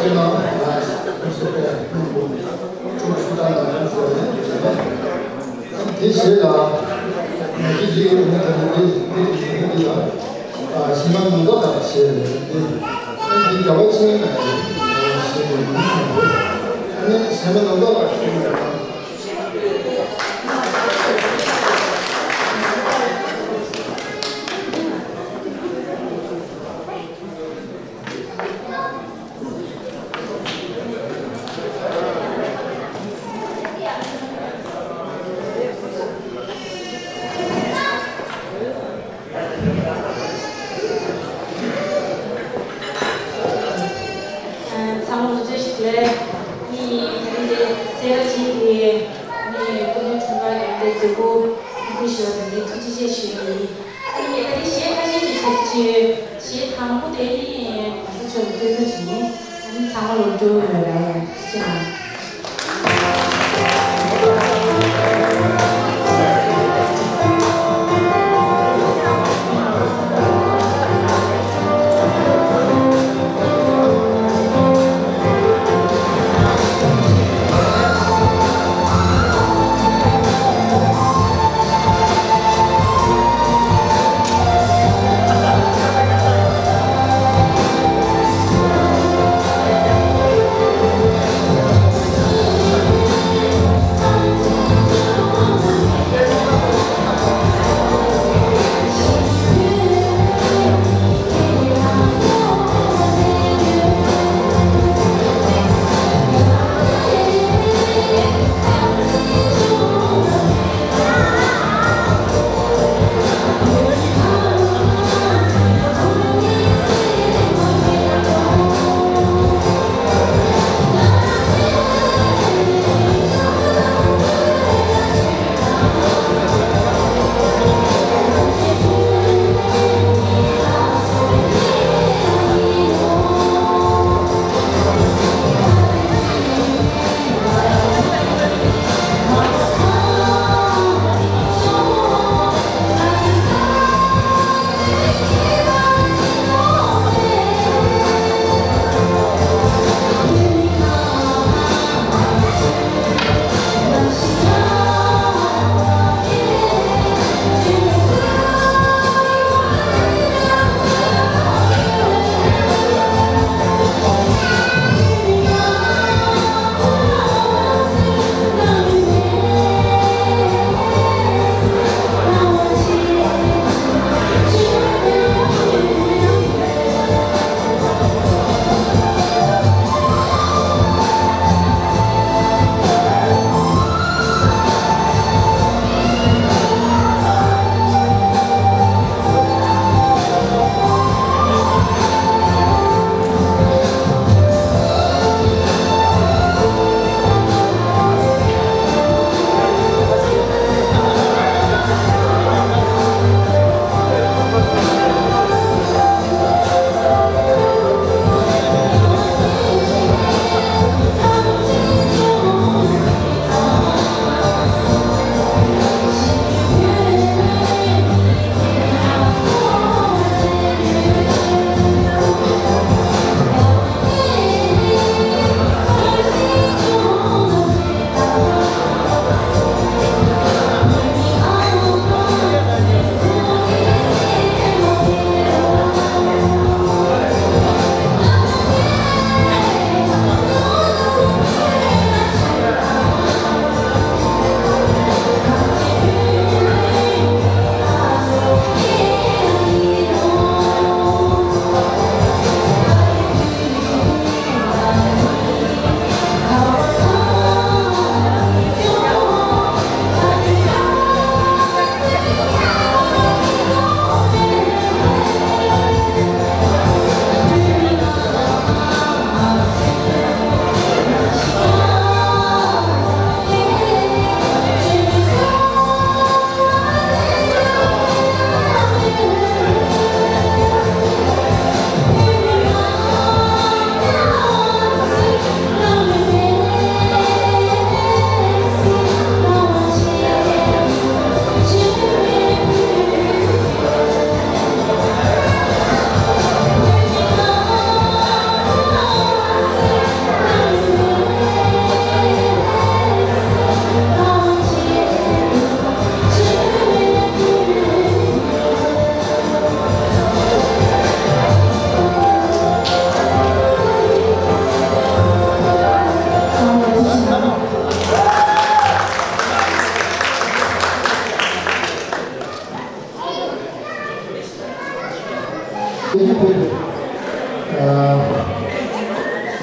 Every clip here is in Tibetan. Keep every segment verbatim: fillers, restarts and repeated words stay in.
དེ་རྗེས་ལ་ང་ཚོའི་རིགས་ཀྱི་མི་དང་མི་འདི་ལ་གཞས་མ་ནང་དོག་ལགས་ཞེས་པའི་འདི་ཨ་ནི་རྒྱལ་བ་ཚེ་རིང་ལགས་ཀྱིས་ཞེས་པའི་མིང་ཐོགས་ཡོད། ཨ་ནི་གཞས་མ་ནང་དོག་ལགས་ཞེས་པའི། ཚང་མ་ལོ་རྒྱུས་ཤིག་ལས་ནི་ཡིན་ཏེ་སེ་ར་བྱེས་ཀྱི་ནི་སྐུ་མདུན་འཁྲུངས་སྐར་ཡང་ཏེ་མཛད་སྒོ་འདི་ཞུ་བ་དེ་ཐུགས་རྗེ་ཆེ་ཞུ་ཡི་ཡིན། ཨ་ནི་ད་ནི་གཞས་ཁ་ཤས་ཀྱི་ཐད་ཀྱི་གཞས་དང་པོ་དེ་ནི་གོང་ས་མཆོག་གི་བསྟོད་ཕྲེང་ཞིག་ཡིན། ཨ་ནི་ཚང་མ་ལོ་སྤྲོ་བོ་ཡོད་རེད། ཐུགས་རྗེ་ཆེ་གནང་།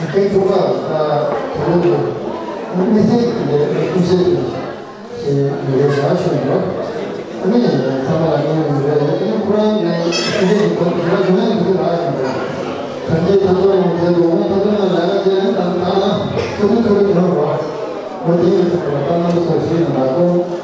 ཁྱེད་ཚོ་ལ་ད་དེ་རིང་གི་དམིགས་བསལ་གྱི་ལས་ཀའི་ཐུགས་སྲས་ཀྱི་ཞེས་ཡི་གེ་བཞག་ཞུས་ཡོད། ཨ་ནི་ཚང་མ་ལ་ངས་ཡིན་རེད། ཨ་ནི་ཁོ་རང་ནས་ཐུགས་སྲས་ཀྱི་ཁོང་གི་ང་ཇོ་ཡང་ཐུགས་སྲས་ལ་ཡིན་རེད། གང་ཅི་ད་ཚོ་ཡོང་དེ་ལོ་ངོ་ད་ཚོ་ཡང་ལས་ཀ་བྱས་ནས་ད་ད་ན་ཐུགས་ཐུགས་ཐུགས་ཐུགས་ཡོང་རོགས། ངོ་དེ་ཡིན་ཚོ་ད་ན་ཚོ་ཞུས་ཡོང་ད་ཁོང་།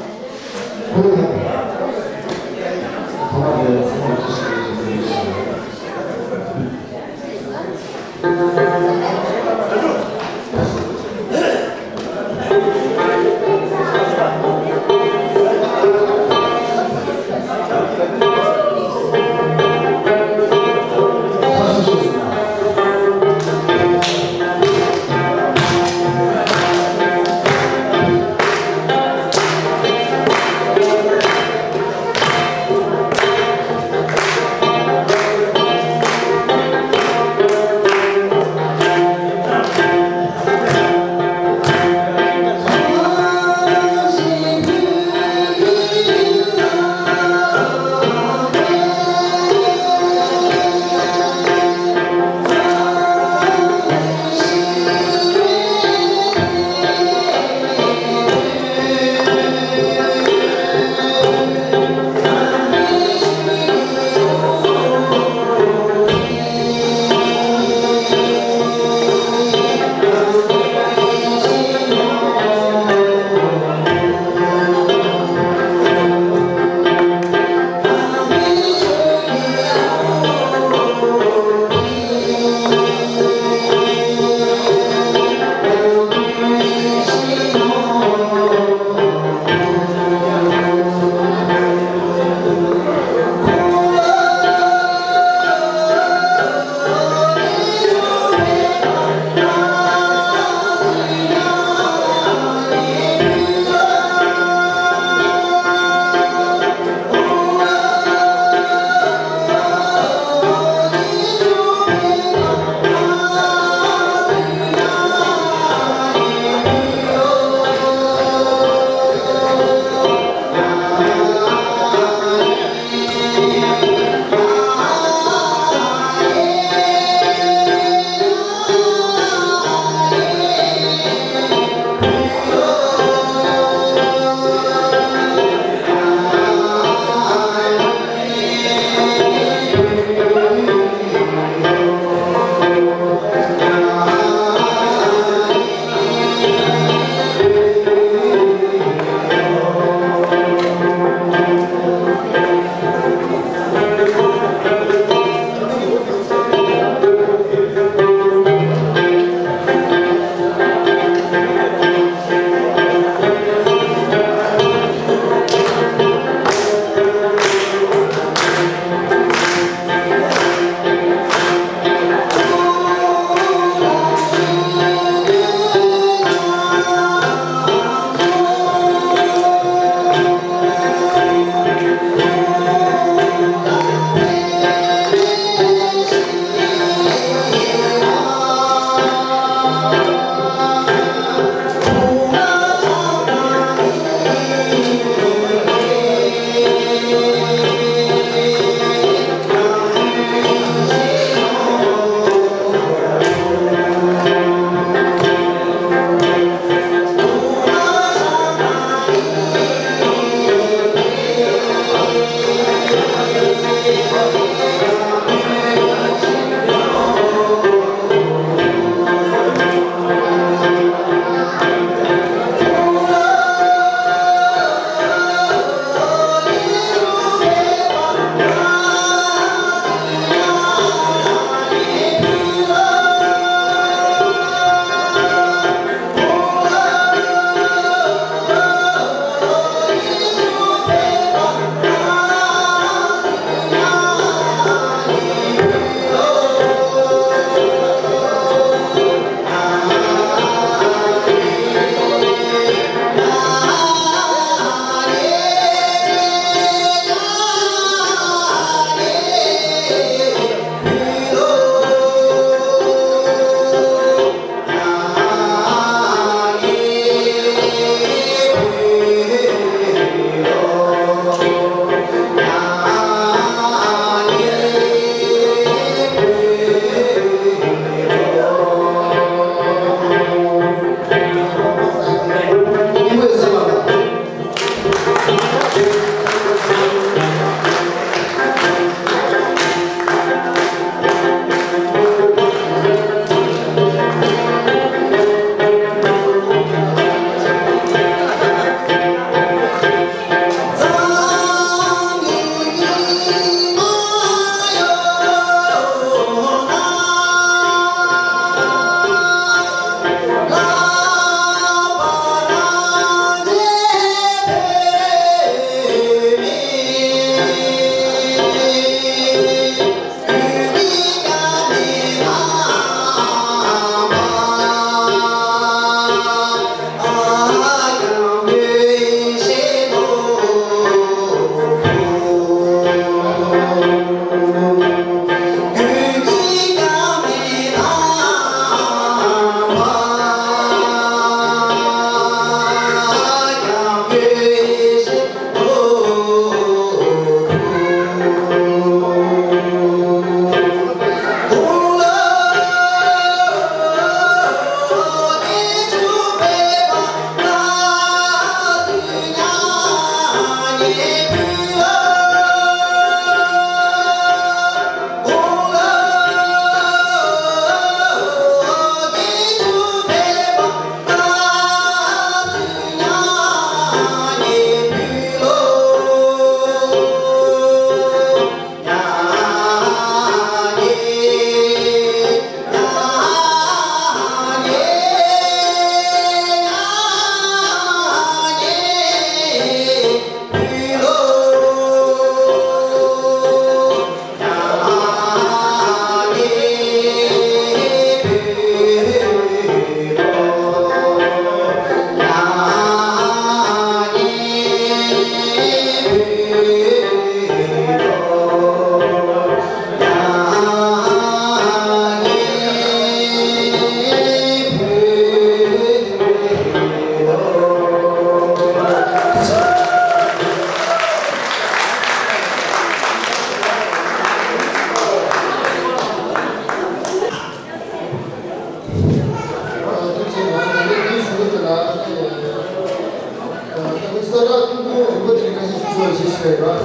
རིམ་པ་དེ་ནི་བཀྲ་ཤིས་ཆོས་ཆོས་ཞེས་ཞུ་བའི་རེད།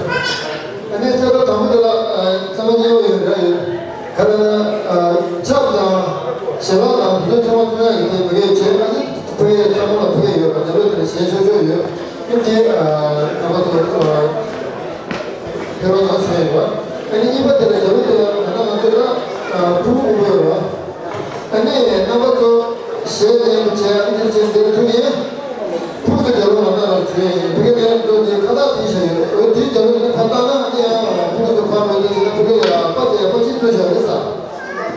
ཨ་ནི་ཚེས་པ་དང་པོ་དེ་ལ་ཚང་མ་མཉེས་པོ་ཡོད་ར་ཡོད། ག་ལ་ན་ཆབ་དང་ཞལ་ལག་དང་དེ་ཚོ་ཚང་མ་ཚོང་ཡག་གི་དེ་མི་དགོས་བྱས། ཨ་ནི་ཕ་གིའི་ཚང་མ་ལ་ཕ་གི་ཡོད་ར། འདི་ལོ་དེ་ལ་ཞལ་ཆོག་ཆོག་ཡོད། ཨ་ནི་དེ་རྣམ་པ་ཚོ་ཕེབས་རོགས་གནང་ཞུ་ཡ་ཡོད། ཨ་ནི་གཉིས་པ་དེ་ལ་འདི་ལོ་དེ་ལ་ད་ལྟ་ང་ཚོ་ལ་ཕྲུ་གུ་དགོས་ཡོད་ར། ཨ་ནི་རྣམ་པ་ཚོ་ཞལ་ལྡན་པ་བྱས། ཨ་ནི་བྱས་འདིར་ཐུག་ཡིན། ཕུགས་སུ་རྒྱལ་བ་མ་ན་ལ་བྱོན་ཡིན། ཕ་གི་ལན་དུ་འདི་ཁ་བཏགས་བྲིས་བཞག་ཡོད། འོ་དེའི་རྒྱབ་ལ་ནི་ཕར་བལྟས་ན་ཨ་ནི་ཡང་ཕུགས་སུ་ཕར་འགྲོ་དུས་ན་ཕ་གི་ཡ་པ་དེ་པ་ཅིག་བཙུགས་བཞག་རེད་ས།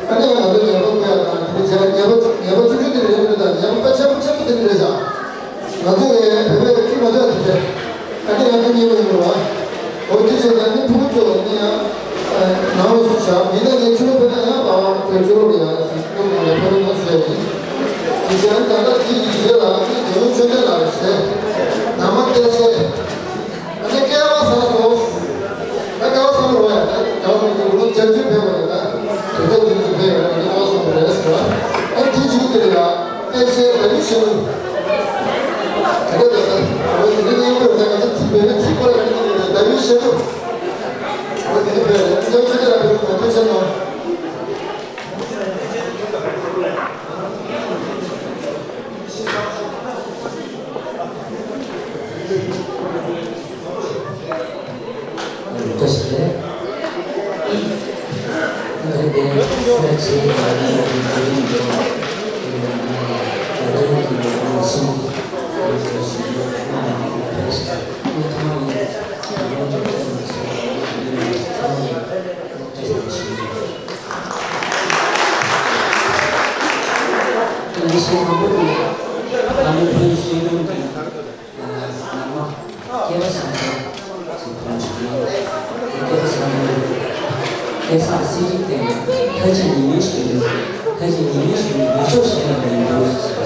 ཨ་ནི་ཡང་ང་ཚོ་ཉེས་པ་བཀོད་ཡ་དང་དེ་བྱས་ཉེས་པ་ཉེས་པ་ཆུང་ཆུང་དེ་རེད་མི་འདུག་ད་ཉེས་པ་དཔེ་ཆེན་པོ་ཆེན་པོ་དེ་འདྲ་རེད་ཤག་ང་ཚོ་གི་བོད་པའི་ཁྱི་མ་འཇོག་དེ་རེད། ཨ་ནི་ཡང་ཁྱི་གཉིས་པ་ཡིན་པ། འོ་དེ་བྱས་ན་ནི་ཕྲུ་གུ་ཚོ་ནི་ཡང་ནང་ལོགས་སུ་བཞག་མི་ན་ནི་ཕྱི་ལོགས་ཕེབས་ན་ཡང་པ་བ་ཚོའི་ཕྱི་ལོགས་ལ་ཡང་སློབ་གཉེར་ཕེབས་ན་ཞུ་ཡ་ཡིན། དེ་བྱས་ན་ད་ལྟ་དེ་ཡི་རྗེས་ལ་ནི་རྒྱལ་ཡུམ་ཆོས་སྡེ་ལགས་ཞེས་ནང་མ་གཏད་བཤད། ཨ་ནི་སྐལ་བ་བཟང་སོང་། ད་སྐལ་བ་བཟང་རོགས་ཡ། ད་རྒྱ་བོད་ཀྱི་ལོ་བརྒྱད་ཅུ་ཕེབས་པ་རེད། ད་དེ་ཚོ་དེ་ཚོ་ཕེབས་ཡོད་རེད། སྐལ་བ་བཟང་པོ་རེད་ཟེར་བ། ཨ་དེ་བྱུང་དེ་རེད་ཡ། ཨེ་ཤེ་ཡ་ཟླ་བའི་ཞལ་ལུང་། དེ་འདྲ་དེ་འདྲ་འོ་དེ་འདྲ་གནས་སྐོར་ད་ང་ཚོ་ཚིག་བོད་པའི་ཚིག་པར་ག་ནས་ཟླ་བའི་ཞལ་ལུང་། འོ་དེ་འདྲ་བོད་རེད། ཨ་ནི་ཆོས་རྒྱལ་ལ་ཕེབས་ང་ཚོ་ཆེ་ནོ། ཁ་ཅིག་ཉི་མའི་ཞིག་ཡིན། ཁ་ཅིག་ཉི་མའི་ཞིག་ཡིན། མི་ཆོག་ཞིག་ཡིན་པའི་འདུག་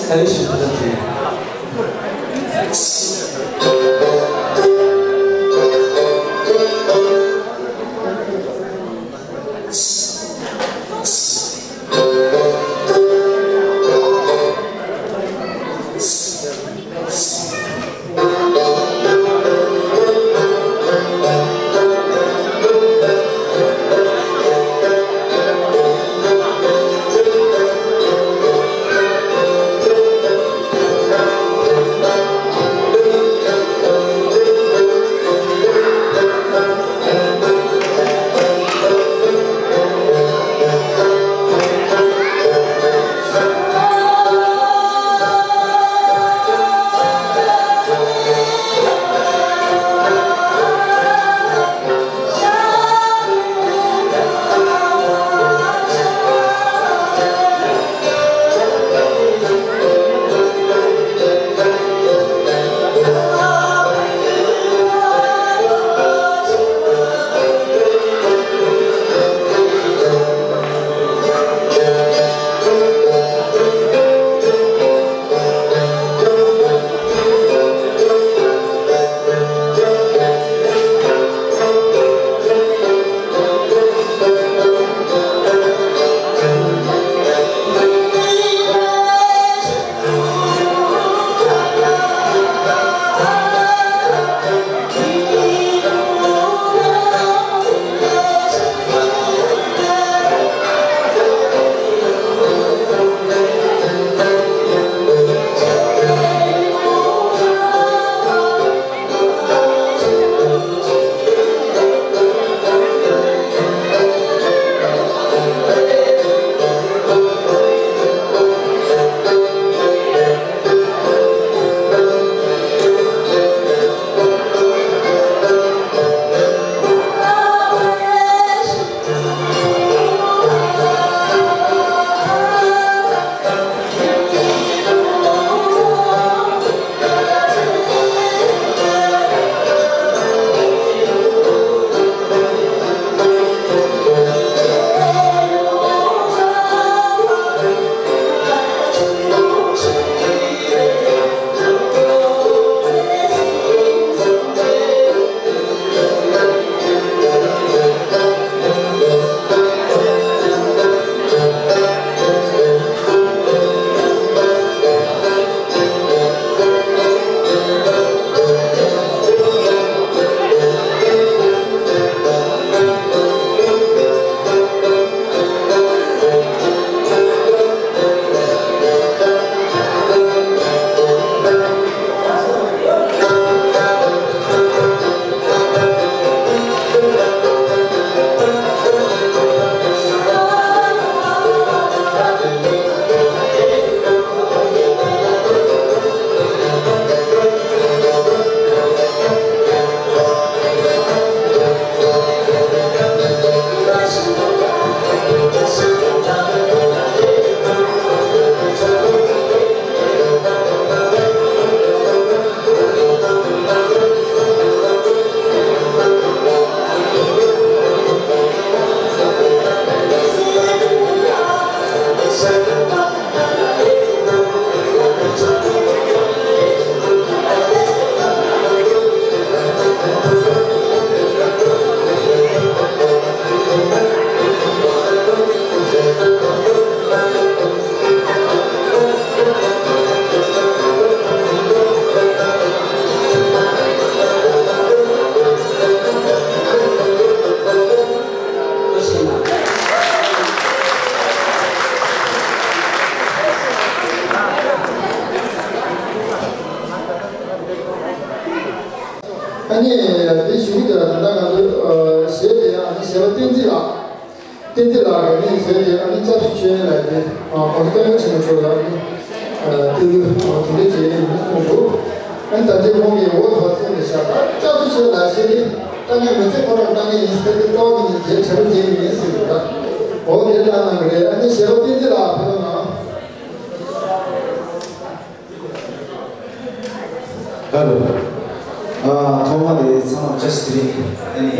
བཀྲ་ཤིས་བདེ་ལེགས། ཨ་ནི་དེ་ཞུ་གི་འདུག་ད་ལྟ་ང་ཚོ་གཞས་དེ་ཨ་ནི་གཞས་པ་བསྟན་འཛིན་ལགས། བསྟན་འཛིན་ལགས་ཀྱིས་ནི་གཞས་དེ་ཨ་ནི་སྐྱབས་སུ་མཆི་ལབ་དེ་༸གོང་ས་༸སྐྱབས་མགོན་ཆེན་པོ་མཆོག་ལ་ནི་བསྟོད་གླུ་དེ་འདྲ་བྱས་ནས་ཡིན་གསུངས་འདུག་ཨ་ནི་ད་ལྟའི་ཁོང་གིས་འོ་དོ་ཟེར་ནས་བཞག་ད་སྐྱབས་སུ་མཆི་ལབ་གཞས་དེ་ད་ངས་མི་ཚེ་ཁོ་རང་གནང་མཁན་ཡིན་ཟེར་ཏེ་ཏོག་ནས་རྗེས་དྲན་པ་བརྗེད་ཀྱི་མེད་ཟེར་འདུག་ད་འོ་དེ་ལྟར་གནང་གི་རེད། ཨ་ནི་གཞས་པ་བསྟན་འཛིན་ལགས་ཕེབས་རོགས་གནང་། ཧེ་ལོ། ཨ། ཐོག་མ་དེ་ཚང་མ་བཀྲ་ཤིས་བདེ་ལེགས། ཨ་ནི་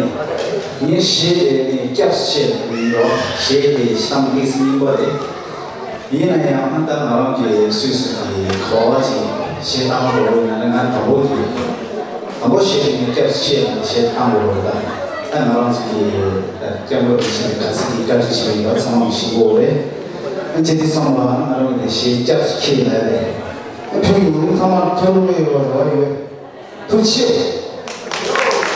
ངའི་གཞས་དེ་ནི་སྐྱབས་སུ་མཆི་ལབ་ཡིན་རོ། གཞས་དེ་གཏམ་ཏོག་ཙམ་རྙིང་པ་རེད། ཡིན་ན་ཡང་ད་ང་རང་གི་སུད་སི་གི་གོ་བ་ཅིག་གཞས་བཏང་དགོས་ཡོད་ན་ང་དང་པོ་གི་དང་པོ་གཞས་དེ་ངས་སྐྱབས་སུ་མཆི་ལ་གཞས་བཏང་དགོས་ཡོད། ད་ད་ང་རང་ཚོ་གི་ད་སྐྱབས་མགོན་རིན་ཆེན་གྱི་དགའ་ཚིག་གི་བཀའ་དྲིན་ཆེ་བའི་ཡོད་ཚང་མ་གི་ཞིག་དགོས་རེད། ཨ་ཅེ་དེ་ཚང་མ་ང་རང་གི་གཞས་སྐྱབས་སུ་མཆི་ལ་ལས་ཨ་ཕུལ་ཡིན། ཚང་མ་ཐུགས་ལུང་ཡོད་རོགས་ཡོད། ཐུགས་རྗེ་ཆེ། ཐུགས་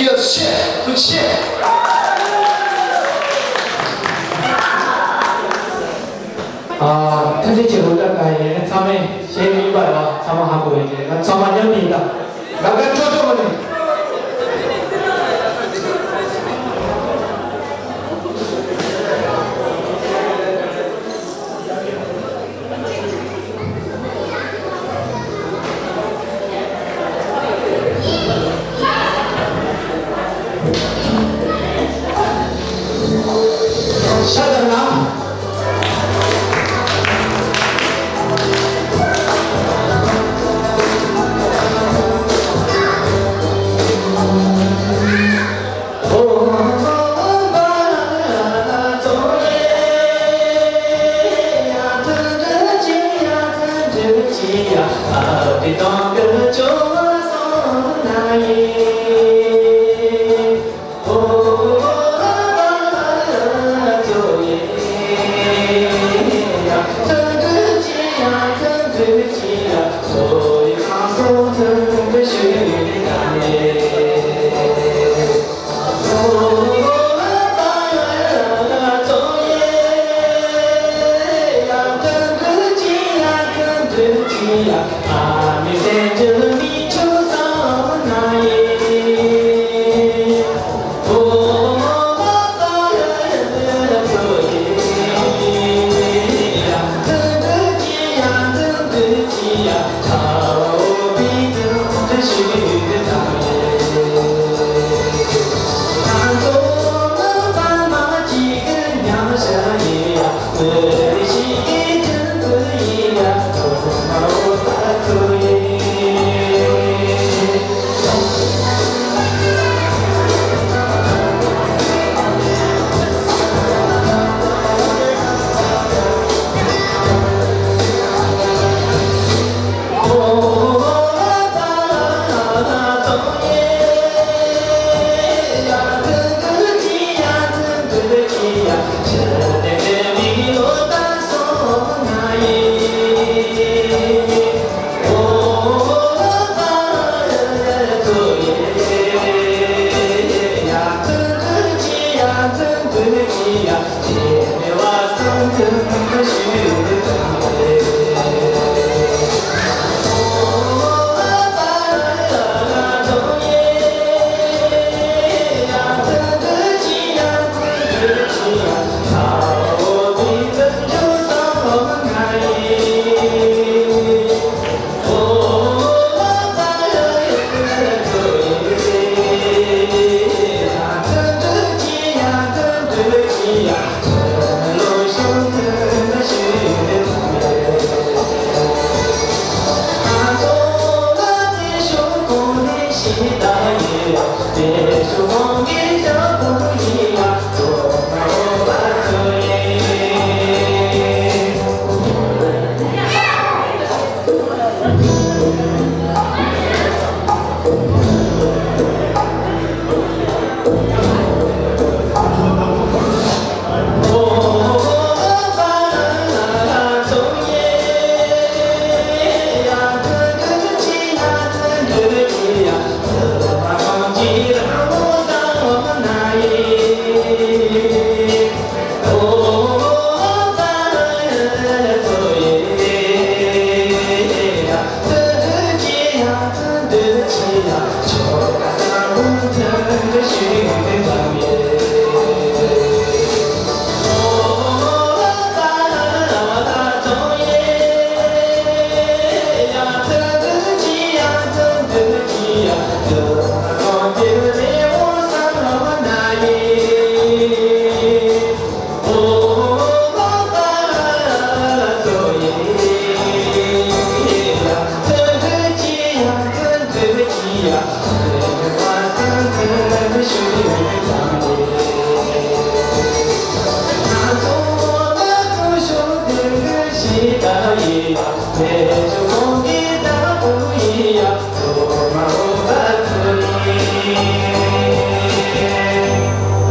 རྗེ་ཆེ། ཐུགས་རྗེ་ཆེ། ཨ། ཐུགས་རྗེ་ཆེ། ལོ་ཏ་ག་ཡིན། ཚང་མས་གཞས་མིན་པ་ལ་ཚང་མ་ཧ་གོ་ཡོད་རེད། ང་ཚང་མ་མཉམ་དུ་ཡིན་ད། ལ་ཀ་ཅོ་ཅོ་མ་ནི།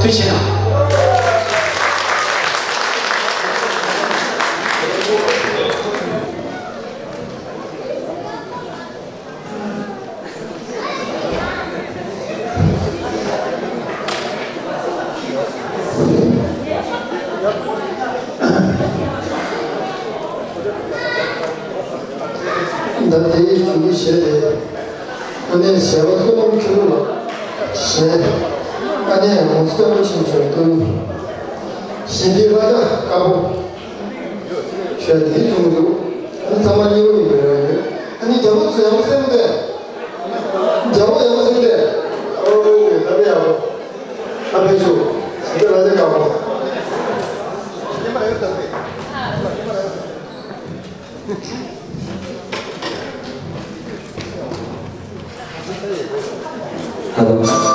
ཐུགས་རྗེ་གནང་། ད་དེ་ཡི་བྱུང་གི་གཞས་དེ། ཨ་ནེ་གཞས་པ་བསོད་ནམས་ཆོས་སྒྲོན་ལགས་གཞས། ཨ་ནེ་ངོ་སྤྲོ་བ་ཆེན་པོ་བཏོན། གཞས་འདི་ར་ཇ་དཀར་པོ། ཞོལ་འདི་གསུང་གི་འདུག་ཨ་ནི་ཚང་མ་སྙིང་པོ་ཡིན་པའི་རང་ཡོད། ཨ་ནི་རྒྱལ་པོ་ཚོ་ཡག་པོ་གསན་གི་འདུག་རྒྱལ་པོ་ཡག་པོ་གསན་གི་འདུག་ཨོ་ད་ཕེབས་ཡག་པོ། ད་ཕེབས་ཤོག་ད་ཕེབས་ཤོག་ད་ཕེབས་ཤོག་ཧ་ལོ།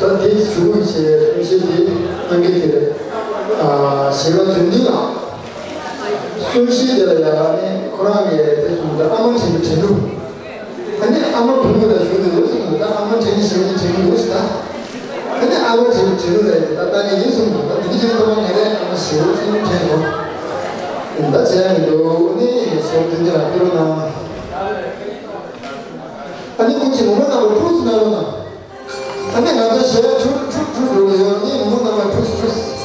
ད་དེ་ཞུ་བྱས་གསུང་བཤད་དེ་གནང་གི་དེ་རེད། ཞེས་པ་དོན་མཐུན་ལ། གསུང་བཤད་དེ་ལ་ཡང་ནི་ཁོ་རང་གིས་དེ་གསུངས་ཏེ། ཨ་མ་དྲན་དྲན་གྲུབ། ཨ་ནི་ཨ་མ་བུ་མོ་ལ་ཞུ་འདོད་ཡོད་གསུངས་འདུག་ད་ཨ་མ་དྲན་ནི་ཞེ་པོ་ཅིག་དྲན་གྱི་འདུག་ཟེར་ད། ཨ་ནི་ཨ་མ་དྲན་དྲན་གྲུབ་ལ་ཡིན་ད་ལྟ་ནི་ཡིན་གསུངས་འདུག་ད་དེ་འདྲ་ཅིག་ཐོག་མ་ངས་རས་ཨ་མ་ཞེ་པོ་ཅིག་དྲན་སོང་། ད་བྱས་མི་འདུག་ཨ་ནི་ཞེ་པོ་དོན་འདི་ལ་ཕེབས་རོགས་གནང་། ཨ་ནི་ཀུན་གྱིས་ངོ་མ་རྣམ་པ་ཁྲུས་གནང་རོགས་གནང་། ཨ་ནི་ང་ཚོ་ཞལ་ཁྲུས་ཁྲུས་ཁྲུས་འགྲོ་གི་ཡོད། ཨ་ནི་ངོ་མ་རྣམ་པ་ཁྲུས་ཁྲུས།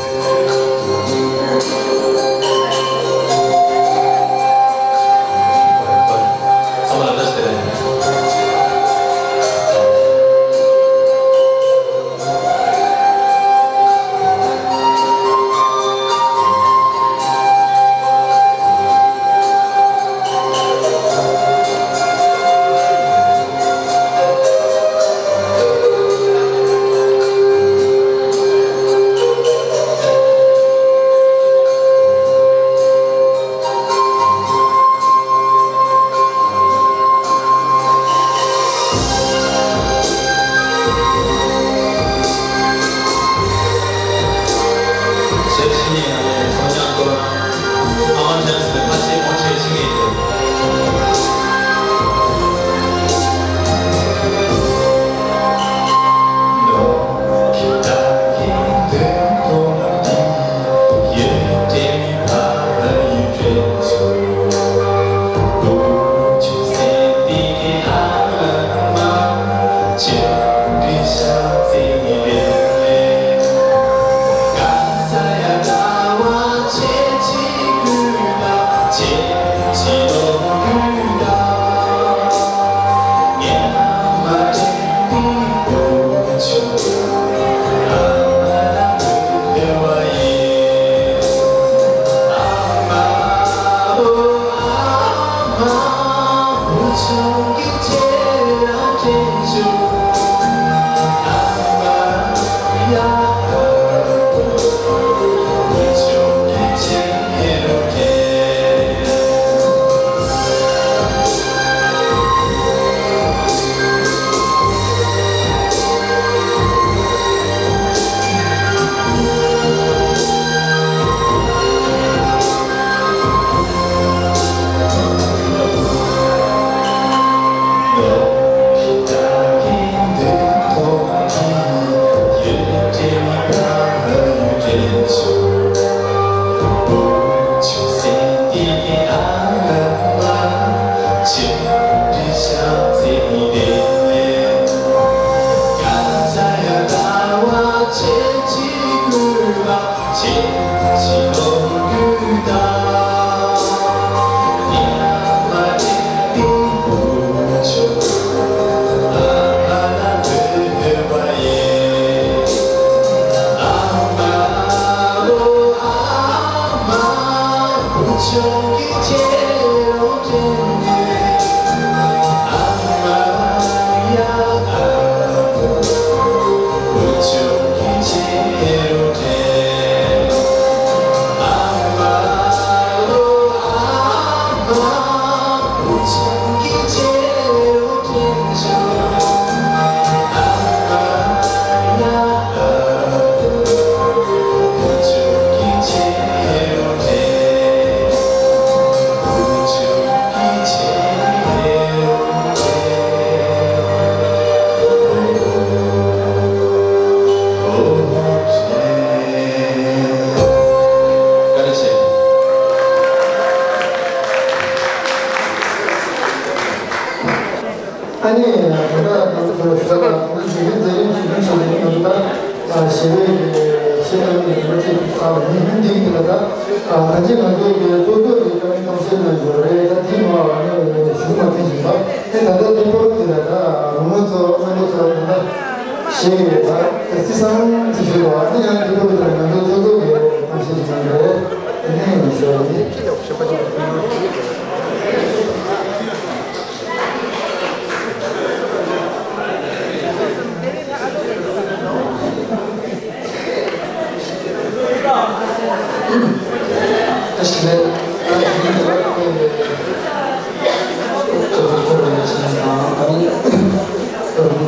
ཨ་ནི་ད་ལྟ་ང་ཚོ་ཞུ་ད་ང་ཚོ་འཛིན་རིམ་འཛིན་རིམ་ཞུ་རིམ་ཞུ་རིམ་ང་ཚོ་ད་ཞི་བའི་གི་ཞི་བའི་གི་ལོ་གཅིག་ཁག་ལ་ཉིན་ཉིན་འདིའི་དེ་ལ་ད་ད་ཅི་ང་ཚོ་གི་གཙོ་གཙོ་གི་བཀའ་མོལ་གཏམ་བཤད་ལ་ཡོད་རེད། ད་དེའི་མ་ཨ་ནི་ཞུ་མ་ཐུབ་ཅིག་ད་ཨེ་ད་ལྟ་དེ་སྐོར་དེ་ལ་ད་རོང་བ་ཚོ་རྣམ་པ་ཚོ་ད་ལྟ་ཞེས་ཡོད་ད་ད་སི་སང་ཅིག་ཞུ་དོ། ཨ་ནི་ཡང་དེ་སྐོར་དེ་ལ་ང་ཚོ་གཙོ་གཙོ་གི་གཏམ་བཤད་ཅིག་གནང་རེད། ཨ་ནི་ཞུ་ཡོད་རེད།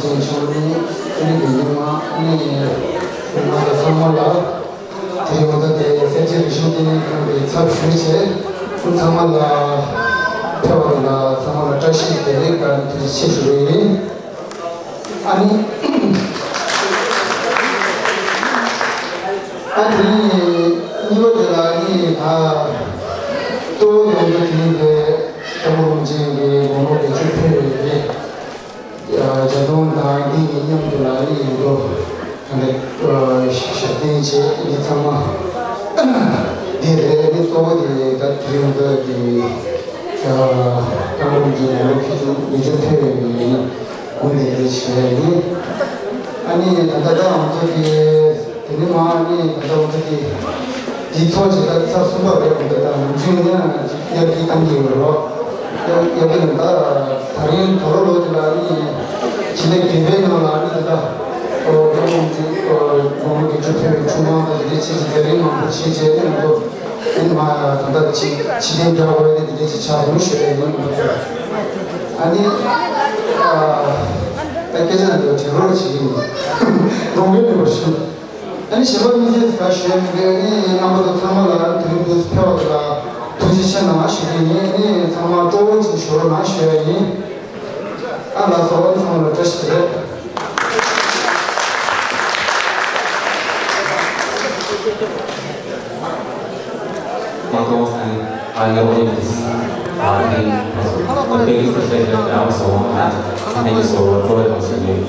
ཞིང་ཆུང་ནི་ཨ་ནི་དགེ་འདུན་མ་ཨ་ནི་མི་མང་དང་ཚང་མ་ལ་དེ་རིང་འོ་ད་དེ་སེར་བྱེས་རིག་གཞུང་ལྟེ་གནས་ཁང་གི་ཚབ་ཞུས་བྱས་ཚང་མ་ལ་ཕེབས་པ་ལ་ཚང་མ་ལ་བཀྲ་ཤིས་བདེ་ལེགས་དང་ཐུགས་རྗེ་ཆེ་ཞུ་གི་ཡིན། ཨ་ནི་ཨ་དེ་རིང་གཉིས་པ་དེ་ལ་ཨ་ནི་ད་གཙོ་བོ་ཡོང་རྒྱུ་དེ་ཡིན་པས་སྐྱབས་མགོན་རིན་པོ་ཆེ་གི་དགུང་ལོ་བརྒྱད་ཅུ་ཕེབས་པའི་རེད། བརྒྱད་སྟོང་དང་འདི་ཡི་མཉམ་དུ་ལ་ཨ་ནི་ཡིན་དོ། ཨ་ནི་ཞབས་བརྟན་བྱས་འདི་ཚང་མ་འདི་རེད། ཨ་ནི་གཙོ་བོ་དེ་ད་དེ་རིང་འདི་དེ་སྐྱབས་མགོན་རིན་པོ་ཆེ་ལོ་བརྒྱད་ཅུ་ཉི་ཤུ་ཐོན་པའི་ཉིན་དགུང་ལས་འདས་བྱས་ཡིན། ཨ་ནི་ད་ལྟ་ད་ང་ཚོ་དེ་དེ་ནི་མ་ཨ་ནི་ད་ལྟ་ང་ཚོ་དེ་འདི་ཚོགས་ཀྱི་ད་ཚར་གསུམ་པ་རེད། ང་ཚོ་ད་ནམ་རྒྱུན་ཡང་ཅིག་ཡར་རྒྱས་གཏང་གི་ཡོད་རོགས། ཡག་གི་ནི་ད་ད་རིང་དོ་རོ་ལོ་དེ་ལ་ནི་ཇི་ལེ་དགེ་བའི་ནང་ལ་ནི་ད་ད་ཨོ་ཡོང་ཅིག་ཨོ་ཡོང་གི་ཆུ་ཕེ་བའི་ཆུ་མང་ད་དེ་ཆེ་ཆེ་དེ་རིང་མང་པོ་ཆེ་ཆེ་ནི་ང་ཚོ་ནི་མ་ད་ད་ཅིག་ཕྱི་དེ་འདྲ་བོ་ཡོད་དེ་དེ་ཆེ་ཆ་རུ་ཤོད་ཡོང་ང་ཚོ་ཨ་ནི་ཨ་ད་སྐད་ཆ་འདི་དྲན་རོགས་བྱེད་ཀྱི་ཡིན། གདོང་གི་མི་བར་ཤོད། ཨ་ནི་གཞན་པ་མི་ཚེ་ཁ་ཞོལ་མི་འདུག་ཨ་ནི་རྣམ་པ་ཚོ་ཚང་མ་ལ་དེ་རིང་འདུག་ཕེབས་པ་དེ་ལ་ཐུགས་རྗེ་ཆེ་གནང་ཞུ་གི་ཡིན། ཨ་ནི་ཚང་མ་སྤྲོ་བོ་ཅིག་ཞུ་རོགས་གནང་ཞུ་ཡ་ཡིན། ཨ་ལགས་སོ། ཨ་ནི་ཚང་མ་ལ་བཀྲ་ཤིས་བདེ་ལེགས། མ་གཏོགས་ཨ་ནི་ཨ་ནི་རོགས་ཡིན། ཨ་ནི་ཨ་ནི་དཔེ་ཀི་སི་ཤེས་ཀྱི་ཡག་སོང་། ཨ་ནི་ཨ་ནི་སོ་སྤྲོ་བོ་ཡོང་ཞུ་གི་ཡིན།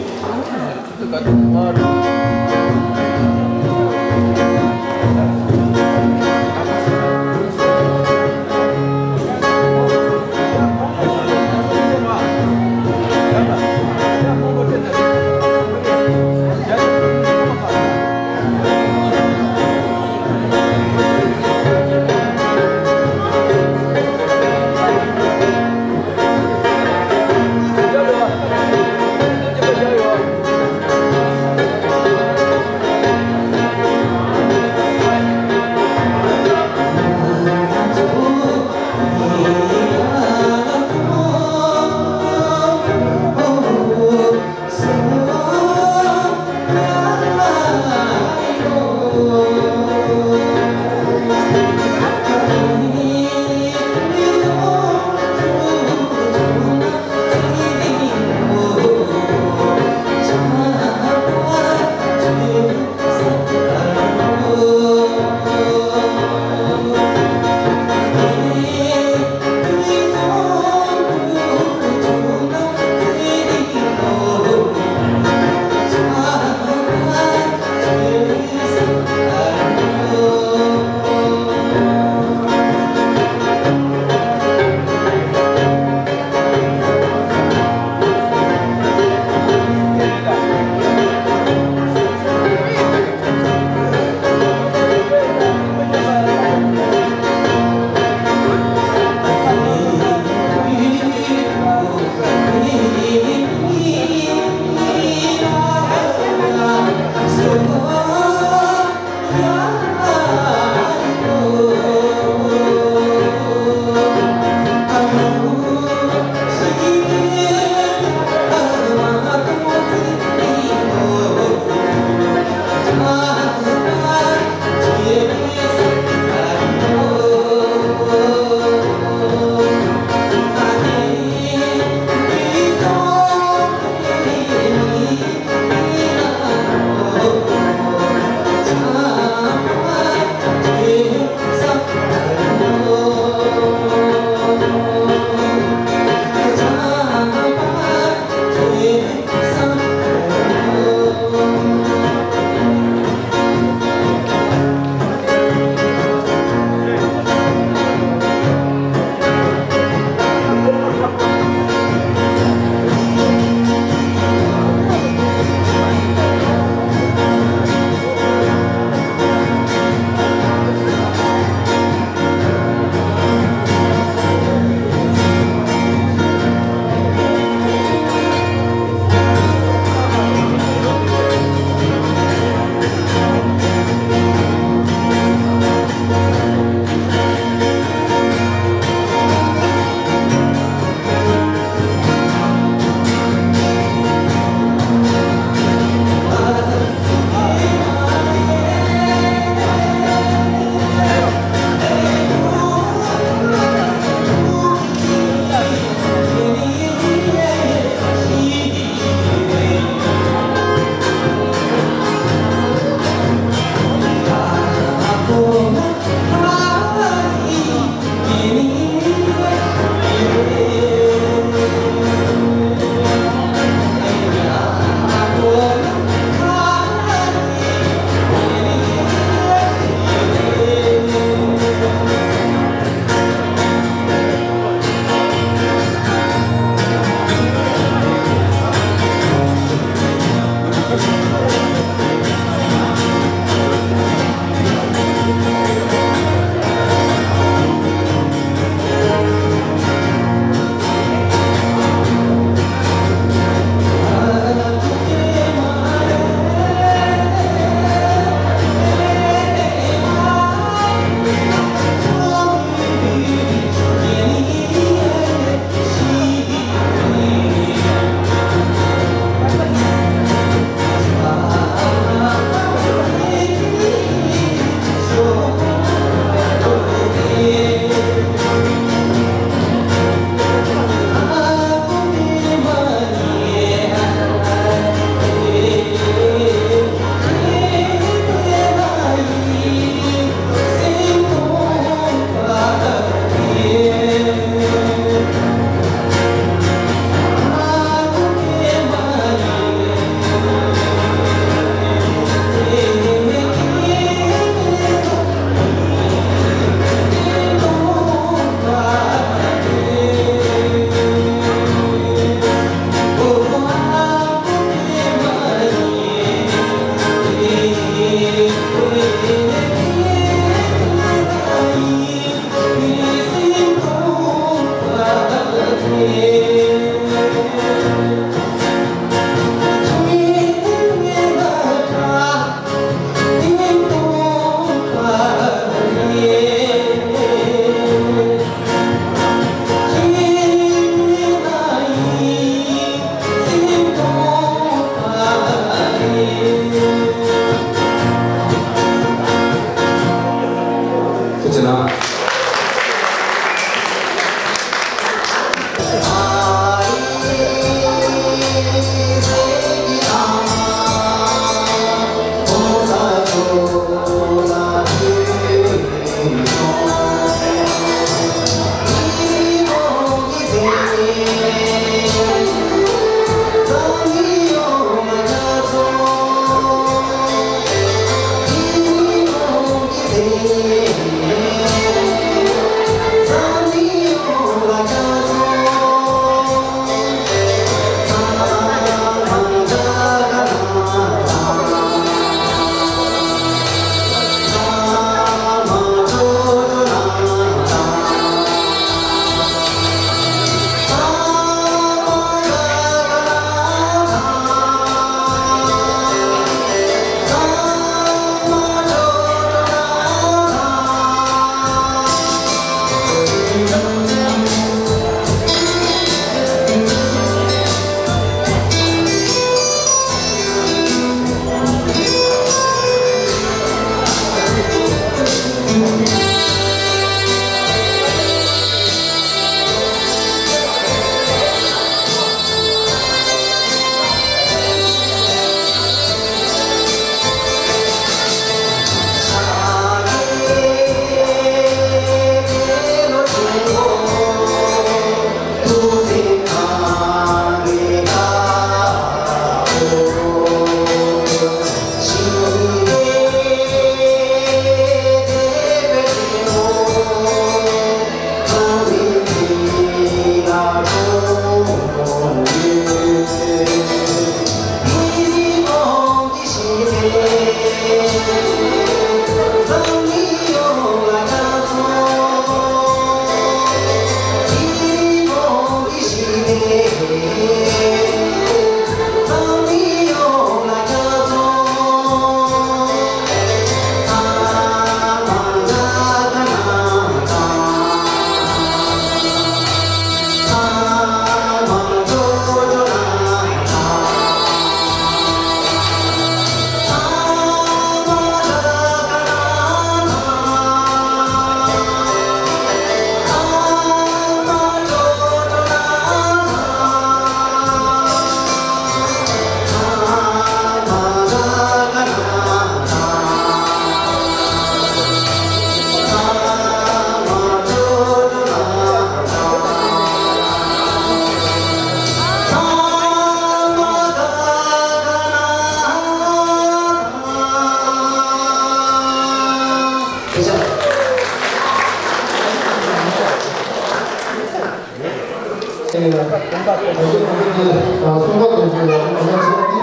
ཡང་། ང་ཚོ་ང་ཚོ་གི་གསུང་བ་དེ་ཚོ་ཡང་ང་ཚོ་ཞིག་གི་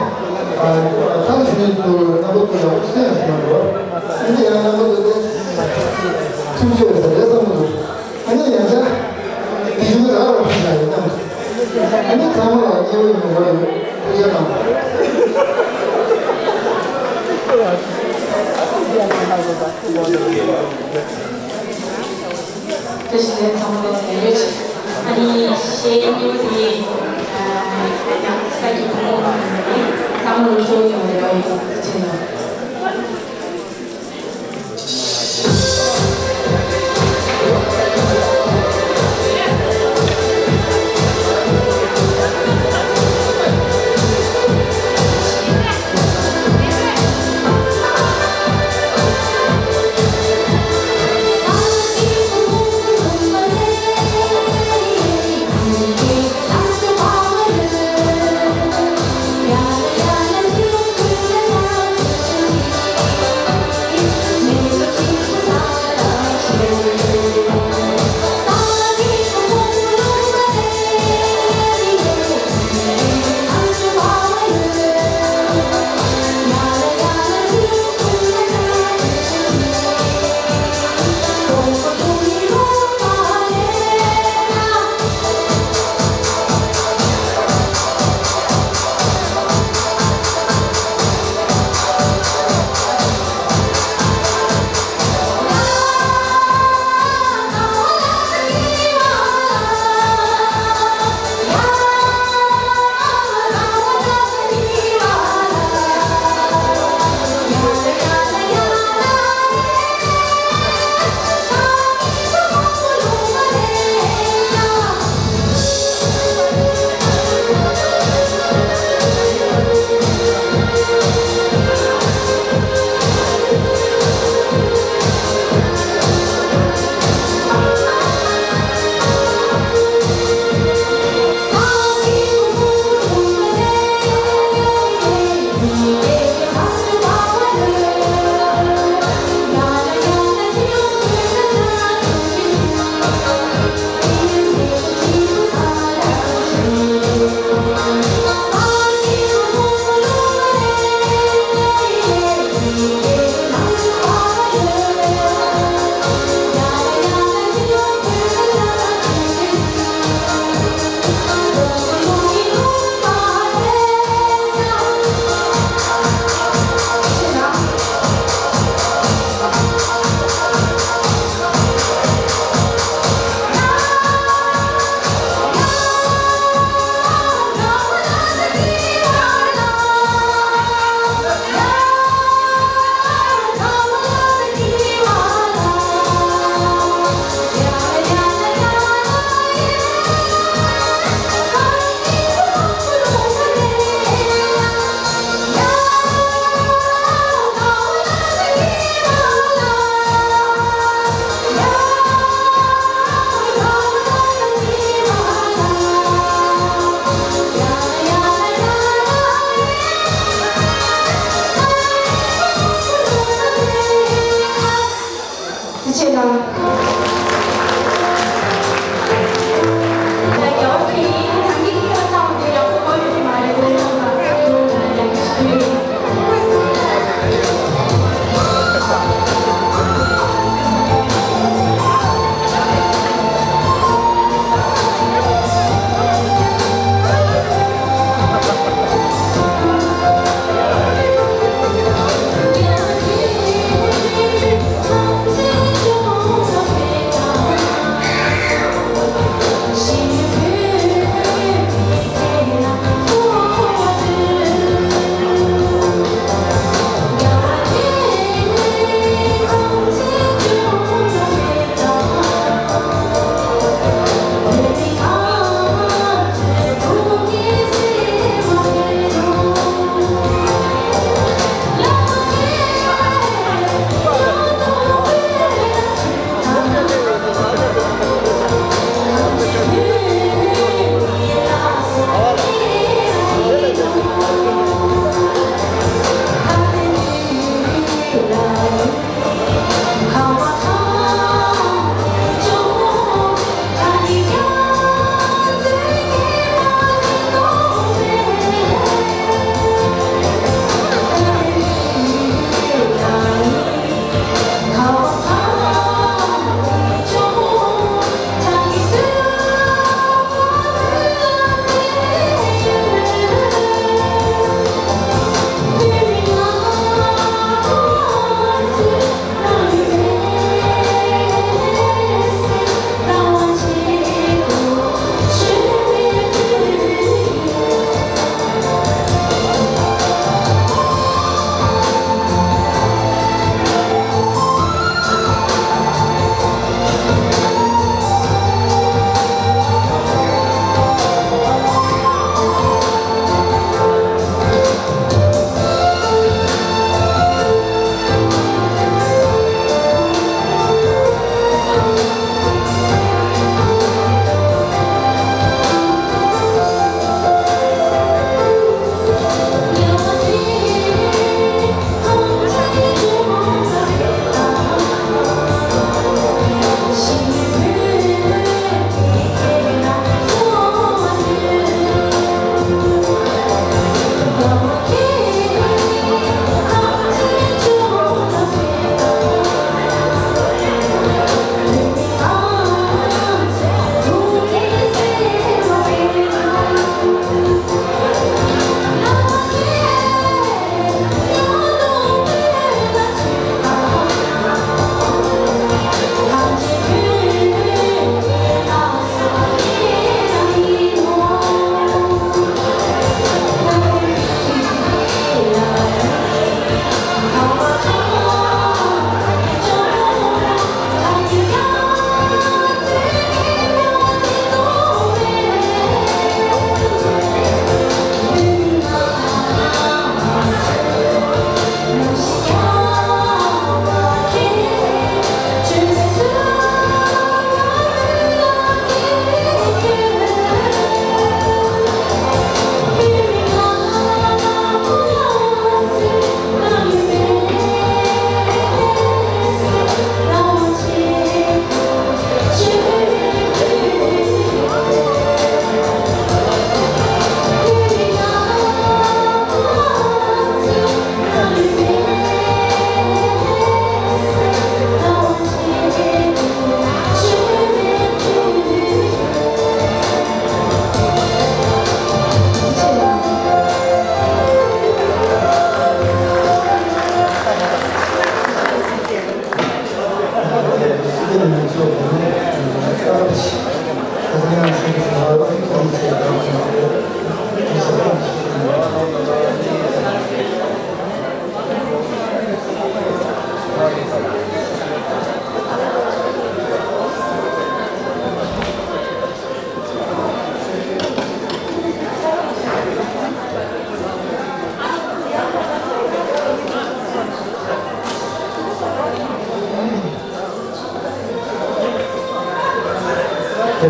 ཐང་ཞུ་ཡིན་ཚུལ་རྣམ་པ་ཚོ་ཡང་སེམས་སུ་མ་འགྲོ། ཨ་ནི་ཡང་རྣམ་པ་ཚོ་དེ་ཐུགས་ཆེ་བའི་ས་རེད་བསམ་གི་འདུག་ཨ་ནི་ཡང་བསྐྱར་དེ་ཞུ་གི་རག་ལ་ཕུལ་བྱ་ཡིན་ནམ། ཨ་ནི་ཚང་མ་ལ་མཉེས་པོ་ཡོང་བ་ཡོད་ཐུགས་རྗེ་གནང་། བཀྲ་ཤིས་བདེ་ལེགས། ཚང་མ་ལ་ལེགས་ཡོད། ཨ་ནི་གཞས་ཉོ་དེ་ཡང་ས་ཀྱི་ཕུང་པོ་ནང་ནས་ཚང་མ་ལ་སྤྲོ་ཡོང་བའི་རེ་བ་ཡོད། ཐུགས་རྗེ་གནང་།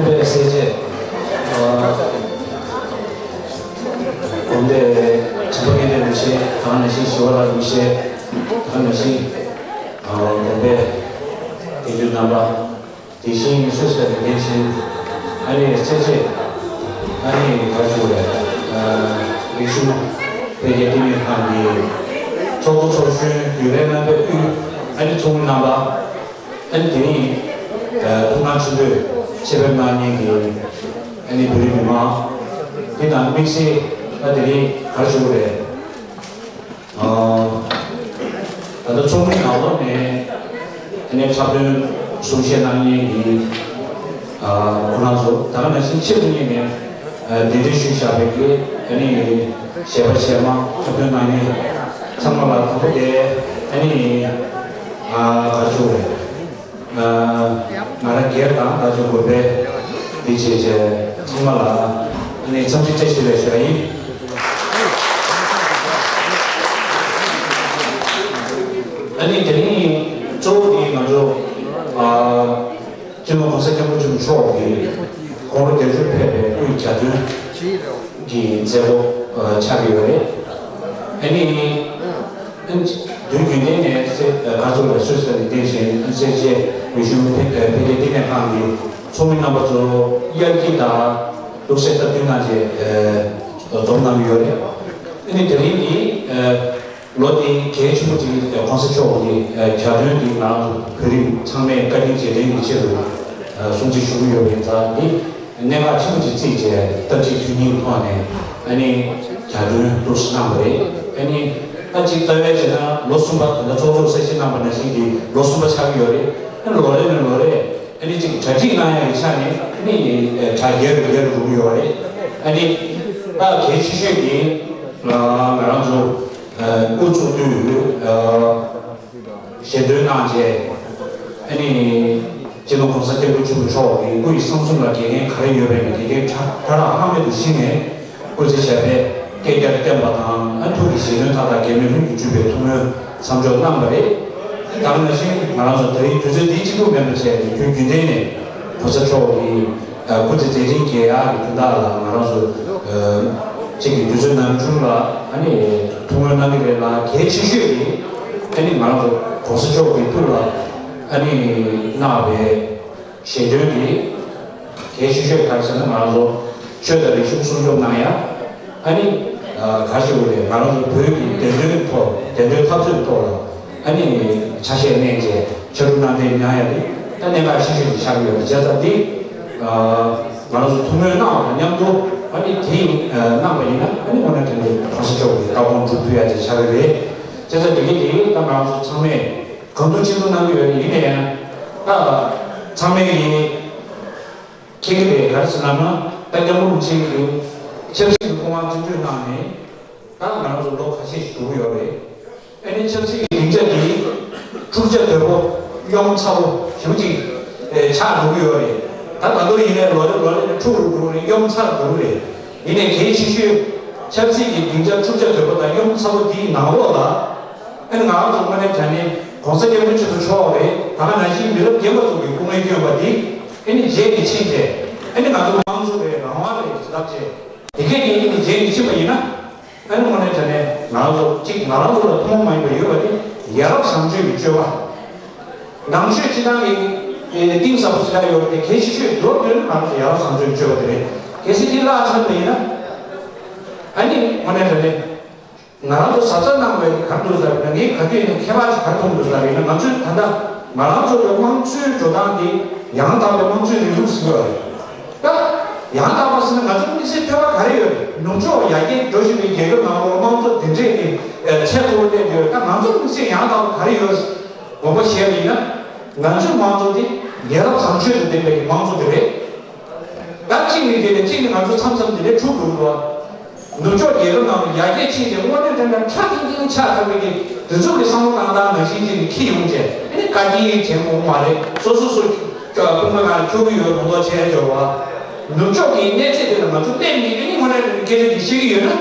པའི་སྲས་བཅས། ཨ། དགོན་པའི་དྲིན་པ་དགེ་འདུན་རིན་པོ་ཆེ་དང་ནང་བཞིན་ཞི་བ་ལྷ་རིན་པོ་ཆེ་དང་ནང་བཞིན། ཨ། དགོན་པའི་དགེ་འདུན་རྣམ་པ། དེ་བཞིན་སུད་སི་ལ་ཡོད་མཁན་ཞིག་ཨ་ནི་སྲས་བཅས། ཨ་ནི་ག་རེ་ཞུ་དགོས་རེད། ཨ། རིག་གཞུང་འཕེལ་རྒྱས་ལྟེ་གནས་ཁང་གི་ཚོགས་གཙོ་ཚོགས་གཞོན། རྒྱུན་ལས་རྣམ་པའི་དབུས། ཨ་ནི་ཚོགས་མི་རྣམ་པ། ཨ་ནི་དེ་རིང་ཨ། ཐུགས་སྣང་ཆེན་པོས་ཆེད་ཕེབས་གནང་མཁན་གྱི་ཨ་ནི་བོད་རིགས་མི་མང་། དེ་དང་དམིགས་བསལ་ཨ་དེ་རིང་ག་རེ་ཞུ་དགོས་རེད། ཨ། ད་ལྟ་ཚོགས་མི་ནང་ལོགས་ནས་ཨ་ནི་འཁྲབ་སྟོན་གསུང་བཤད་གནང་མཁན་གྱི། ཨ། ཁོ་རང་ཚོ། ད་ག་ནང་བཞིན་ཆེད་དུ་གཉེར་ནས་ཨ་གདན་འདྲེན་ཞུས་བཞག་པའི་གི་ཨ་ནི་གཞས་པ་གཞས་མ། འཁྲབ་སྟོན་གནང་མཁན་ཚང་མ་ལ་དང་པོ་དེ་ཨ་ནི། ཨ། ག་རེ་ཞུ་དགོས་རེད། ཨ། ང་རང་སྒེར་དང་ད་ཆ་དགོན་པའི་འདི་བྱས་བྱས་ཚང་མ་ལ་ཨ་ནི་འཚམས་འདྲི་བཀྲ་ཤིས་བདེ་ལེགས་ཞུ་ཡ་ཡིན། ཨ་ནི་དེ་རིང་གཙོ་བོ་འདི་ང་ཚོ། ཨ། སྤྱི་ནོར་༸གོང་ས་༸སྐྱབས་མགོན་ཆེན་པོ་མཆོག་གིས་དགུང་ལོ་བརྒྱད་ཅུར་ཕེབས་པའི་སྐུའི་གྱ་སྟོན་གྱི་མཛད་སྒོ་ཨ་ཆགས་ཀྱི་ཡོད་རེད། ཨ་ནི། ཨ་ནི། དུས་རྒྱུན་ལྡན་ནས་སེ་ཨ་ག་ཚོད་ལ་སུད་སི་ལ་བརྟེན་བཞིན་ཨ་སེར་བྱེས་རིག་གཞུང་འཕེལ་ཨ་འཕེལ་རྒྱས་ལྟེ་གནས་ཁང་གི་ཚོགས་མི་རྣམ་པ་ཚོ་དབྱར་སྐྱིད་དང་ལུགས་སྲོལ་སྟབས་བསྟུན་གནང་རྗེས་ཨ་འཛོམས་གནང་གི་ཡོད་རེད། ཨ་ནི་དེ་རིང་འདི་ཨ་ལོ་འདི་གལ་ཆེན་པོ་ཅིག་༸གོང་ས་མཆོག་གི་ཨ་གྱ་སྟོན་འདི་ང་རང་ཚོ་བོད་རིགས་ཚང་མས་བཀའ་དྲིན་རྗེས་དྲན་གྱི་ཆེད་དུ་ཨ་སྲུང་བརྩི་ཞུ་གི་ཡོད་པ་ཡིན་ཙང་། འདི་གནད་འགག་ཆེན་པོ་ཅིག་བརྩིས་བྱས་སྟབས་གཅིག་དོན་གཉིས་ཀྱི་ཐོག་ནས་ཨ་ནི་གྱ་སྟོན་འདུག་སེ་གནང་བ་རེད། ཨ་ནི་ད་ཅིག་རྩ་བའི་བྱས་ན་ལོ་གསུམ་པ། ད་ལྟ་ཚོགས་གཙོས་གསལ་བཤད་གནང་བ་ནང་བཞིན་གྱི་ལོ་གསུམ་པ་ཆགས་ཀྱི་ཡོད་རེད། ཨ་ནི་ལོ་རེ་ནས་ལོ་རེ་ཨ་ནི་ཅིག་གྲ་སྒྲིག་གནང་ཡག་གི་ཆ་ནས་ཨ་ནི་གྲ་རྒྱས་རུ་རྒྱས་རུ་འགྲོ་གི་ཡོད་རེད། ཨ་ནི་ད་གལ་ཆེ་ཤོས་དེ་ང་རང་ཚོ་ཨ་དབུ་ཚོགས་དུས་ཨ་ཞལ་འདོན་གནང་རྗེས། ཨ་ནི་སྤྱི་ནོར་༸གོང་ས་༸སྐྱབས་མགོན་ཆེན་པོ་མཆོག་གི་སྐུ་ཡི་གསང་གསུམ་ལ་འགལ་རྐྱེན་ག་རེ་ཡོད་པའི་ནི་འགལ་རྐྱེན་ཕྲ་ཕྲ་རགས་ལྷག་མེད་དུ་ཞི་ནས། སྐུ་ཚེ་ཞབས་པད་བསྐལ་བརྒྱར་བརྟན་པ་དང་། ཨ་ཐུགས་ཀྱི་བཞེད་དོན་མཐའ་དག་འགལ་མེད་ལྷུན་གྱིས་གྲུབ་པའི་ཐུགས་སྨོན་མཚམས་འཇོག་གནང་བ་རེད། དེ་དང་ནང་བཞིན་ང་རང་ཚོ་ད་རེས་དུས་ཚོད་འདི་གཅིག་པུ་མིན་པ་བྱས་ཏེ་རྒྱུན་རྒྱུན་ལྡན་ནས་༸གོང་ས་མཆོག་གི་སྐུ་ཚེ་མཛད་འཕྲིན་རྒྱས་ཡག་གི་དོན་དག་ལ་ང་རང་ཚོ་གཅིག་གི་དུས་ཚོད་ནམ་བྱུང་ལ་ཨ་ནི་ཐུགས་སྨོན་གནང་གི་རེད་ལ། གལ་ཆེ་ཤོས་ནི་ཨ་ནི་ང་རང་ཚོ་༸གོང་ས་མཆོག་གི་སྐུ་ལ་ཨ་ནི་གནང་བའི་ཞལ་འདོན་དེ་གལ་ཆེ་ཤོས་ག་རེ་ཟེར་ན། ང་རང་ཚོ་ཆོས་དང་རིག་གཞུང་སྲུང་སྐྱོབ་གནང་ཡ། ཨ་ནི་ག་རེ་ཞུ་དགོས་རེད། ང་རང་ཚོ་བོད་ཀྱི་བདེན་དོན་ཐོག་བདེན་དོན་འཐབ་རྩོད་ཐོག་ལ་ཨ་ནི་ཆ་ཤས་གནང་རྗེས་ཕྱར་གྲུ་གནང་འདྲེན་གནང་ཡ་དེ་ད་གནད་འགག་ཆེ་ཤོས་དེ་ཆགས་ཀྱི་ཡོད་རེད། བྱས་ཙང་འདི་ང་རང་ཚོ་ཐུགས་སྨོན་གནང་བ་དང་མཉམ་དུ་ཨ་ནི་དེ་གནང་བ་ཡིན་ན་ཨ་ནི་དངོས་གནས་དྲང་གནས་༸གོང་ས་མཆོག་གི་བཀའ་དགོངས་སྒྲུབ་ཐུབ་ཡ་དེ་ཆགས་ཀྱི་རེད། བྱས་ཙང་དེ་གི་དེ་ད་ང་རང་ཚོ་ཚང་མས་གང་ཐུབ་ཅི་ཐུབ་གནང་གི་ཡོད་རེད། ཡིན་ན་ཡང་ད་ཚང་མས་ཀྱི་མཁྱེན་གྱི་རེད། ག་རེ་ཟེར་ལབ་ན་ད་སྐྱབས་མགོན་རིན་པོ་ཆེ་གིས་ཆབ་སྲིད་ཀྱི་སྐུ་དབང་བཙན་བྱོལ་གནང་ནས་ད་ང་རང་ཚོ་ལོ་ཁ་ཤས་ཤིག་འགྲོ་གི་ཡོད་རེད། ཨ་ནི་ཆབ་སྲིད་ཀྱི་སྡིངས་ཆ་འདི་འཁྲུག་ཆ་དོད་པོ་གཡོན་མོ་ཚ་པོ་ཞེ་པོ་ཅིག་ཆགས་འགྲོ་གི་ཡོད་རེད། ད་ད་དུང་ཡིན་ནའི་ལོ་རེ་ལོ་རེ་ནས་འཁྲུག་རུ་འགྲོ་རེད། གཡོན་མོ་ཚ་རུ་འགྲོ་རེད། ཡིན་ནའི་གལ་ཆེ་ཤོས་ཆབ་སྲིད་ཀྱི་སྡིངས་ཆ་འཁྲུག་ཆ་དོད་པོ་དང་གཡོན་མོ་ཚ་པོ་འདིའི་ནང་ལོགས་ལ། ཨ་ནི་ང་རང་ཚོ་དངོས་གནས་དྲང་གནས་༸གོང་ས་༸སྐྱབས་མགོན་ཆེན་པོ་མཆོག་རེད། ད་ག་ནང་བཞིན་མི་རབས་རྒན་པ་ཚོ་གི་སྐུ་ངལ་བསྐྱོན་པ་འདི་ཨ་ནི་རྗེས་ཀྱི་ཕྱིན་ཏེ། ཨ་ནི་ང་ཚོ་དམངས་གཙོ་རེད། རང་དབང་རེད་ཟེར་ཐབས་བྱས། དེ་གས་ཀྱི་ཨ་ནི་རྗེས་ཀྱི་ཕྱིན་པ་ཡིན་ན། ཨ་ནི་དངོས་གནས་དྲང་གནས་ང་རང་ཚོ་གཅིག་ང་རང་ཚོ་ལ་ཐུན་མོང་མ་ཡིན་པ་ཡོད་པ་དེ་ཡ་རབས་བཟང་སྤྱོད་ཀྱི་སྤྱོད་པ། ནང་ཆོས་སྤྱི་བཏང་གི་གཏིང་ཟབ་པོ་ཞེ་དྲག་ཡོད་པ་དེ་གལ་ཆེ་ཤོས་མདོར་བསྡུས་ན་ང་རང་ཚོ་ཡ་རབས་བཟང་སྤྱོད་ཀྱི་སྤྱོད་པ་དེ་རེད། གལ་སྲིད་དེ་བརླག་ཚར་བ་ཡིན་ན། ཨ་ནི་དངོས་གནས་དྲང་གནས། ང་རང་ཚོ་གཟབ་གཟབ་གནང་དགོས་ཡ་ག་རེ་འདུག་ཟེར་ན། ངས་ག་དུས་ཡིན་ན་ཁྱད་པར་ཅིག་ག་རེ་མཐོང་གི་འདུག་ཟེར་ན། ང་ཚོས་ད་ལྟ་ང་རང་ཚོ་གི་དམངས་གཙོའི་འགྲོ་སྟངས་དེ་ཡང་དག་པའི་དམངས་གཙོའི་རིང་ལུགས་ཟེར་གྱི་ཡོད་རེད། ད་ཡང་དག་པ་ཟེར་ན་ང་ཚོ་དམིགས་བསལ་ཐོས་པ་ག་རེ་ཡོད་རེད། ནུབ་ཕྱོགས་ཡར་རྒྱས་འགྲོ་བཞིན་པའི་རྒྱལ་ཁབ་ནང་ལོགས་དམངས་གཙོ་དེ་འདྲས་ཀྱི་ཚད་མཐོ་པོ་གནས་ཡོད། ད་ང་ཚོ་དམིགས་བསལ་ཡང་དག་པ་ག་རེ་ཡོད་དགོངས་པ་བཞེས་པ་ཡིན་ན། ང་ཚོའི་དམངས་གཙོ་དེ་ཡ་རབས་བཟང་སྤྱོད་དང་ལྡན་པའི་དམངས་གཙོ་དེ་རེད། ད་གཅིག་ནས་དེ་ནས་གཅིག་ནས་ང་ཚོ་མཚམས་མཚམས་དེ་ནས་འཁྲུག་འགྲོ་གི་འདུག་ནུབ་ཕྱོགས་རྒྱལ་ཁབ་ནང་ལ་ཡར་རྒྱས་ཕྱིན་ཏེ་དངོས་གནས་དྲང་གནས་ཁྲ་ཐིང་ཐིང་ཆགས་ཚར་བའི་གི་དེ་ཚོ་གི་བསམ་བློ་བཏང་སྟངས་ནང་བཞིན་ཅིག་གི་འཁྱེར་ཡོང་བྱས། ཨ་ནི་བཀའ་དྲིན་དྲན་དགོས་མ་རེད། སོ་སོ་སོ་དཔུང་པ་གང་འཁྱོག་གི་ཡོད་མདོག་མདོག་བྱས་འཇོག་པ། ནུབ་ཕྱོགས་ཀྱི་གནས་ཚད་དེ་ལ་ང་ཚོ་སླེབས་ནས་ཨ་ནི་དངོས་གནས་དྲང་གནས་སྐད་ཆ་འདི་བཤད་ཀྱི་ཡོད་ན།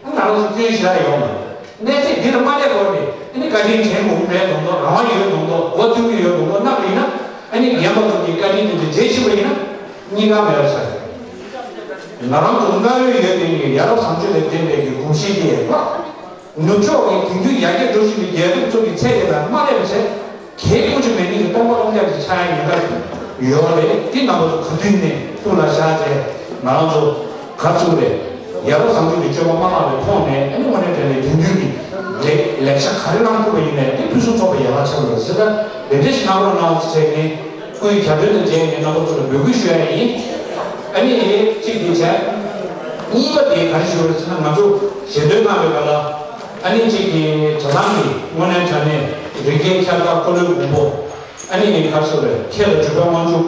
ང་རང་ཚོ་སྐྱོན་ཞེ་དྲག་ཡོད་མ་རེད། གནས་ཚད་འདི་ལ་མ་སླེབས་གོང་ནས་ཨ་ནི་བཀའ་དྲིན་དྲན་དགོས་མེད་མདོག་མདོག་རང་དབང་ཡོད་མདོག་མདོག་མགོ་ཐོན་གྱི་ཡོད་མདོག་མདོག་གནང་བ་ཡིན་ན། ཨ་ནི་རྒན་པ་ཚོ་གི་བཀའ་དྲིན་དེ་འདྲ་རྗེས་ཕྱིན་པ་ཡིན་ན། གཉིས་ཀ་མེད་པ་ཆགས་ཡོད། ང་རང་ཚོ་སྔར་ཡོད་ཡོད་པའི་ཡ་རབས་བཟང་སྤྱོད་ལས་ལྡན་པའི་གི་གོམས་གཤིས་དེ་ཡང་ནུབ་ཕྱོགས་ཀྱི་དེང་དུས་ཡར་རྒྱས་འགྲོ་བཞིན་པའི་རྒྱལ་ཁབ་ཚོ་གི་ཚད་དེ་དང་མ་སླེབས་པ་བྱས། གལ་དཀོན་ཆེ་མེད་མཁན་གྱི་སྟོང་པ་སྟོང་རྐྱང་གི་ཆགས་ཡ་ཉེན་ཁ་ཡོད་རེད། དེ་རྣམ་པ་ཚོ་ག་དུས་ནས་ཐུགས་ལ་བཞག་བྱས་ང་རང་ཚོ་ག་ཚུགས་རེད། ཡ་རབས་བཟང་སྤྱོད་ཀྱི་སྤྱོད་པ་མ་བརླག་པའི་ཐོག་ནས། ཨ་ནི་དངོས་གནས་དྲང་གནས་དེང་དུས་ཀྱི་ལས་ལས་བྱ་ག་རེ་གནང་ཐུབ་པ་ཡིན་ནའི་དེ་ཕུན་སུམ་ཚོགས་པ་ཡན་ལག་ཆགས་ཡོད་ཟེར། ད་དེ་འདྲ་ཞིག་གནང་རོགས་གནང་ཟེར་ནས་སྐུའི་གྱ་སྟོན་དང་མཇལ་ནས་རྣམ་པ་ཚོ་ལ་འབོད་སྐུལ་ཞུ་ཡ་ཡིན། ཨ་ནི་གཅིག་དེ་བྱས། གཉིས་པ་དེ་ག་རེ་ཞུ་རེད་ཟེར་ན། ང་ཚོ་ཞལ་འདོན་གནང་བའི་སྐབས་ལ་ཨ་ནི་གཅིག་གི་གྲྭ་ཚང་གི་དངོས་གནས་དྲང་གནས་རིག་གནས་ཁྱབ་བདག་འཁོར་ལོའི་མགོན་པོ། ཨ་ནི་ངས་ག་རེ་ཟེར་དགོས་རེད། མཁས་དང་གྲུབ་པའི་དབང་ཕྱུག་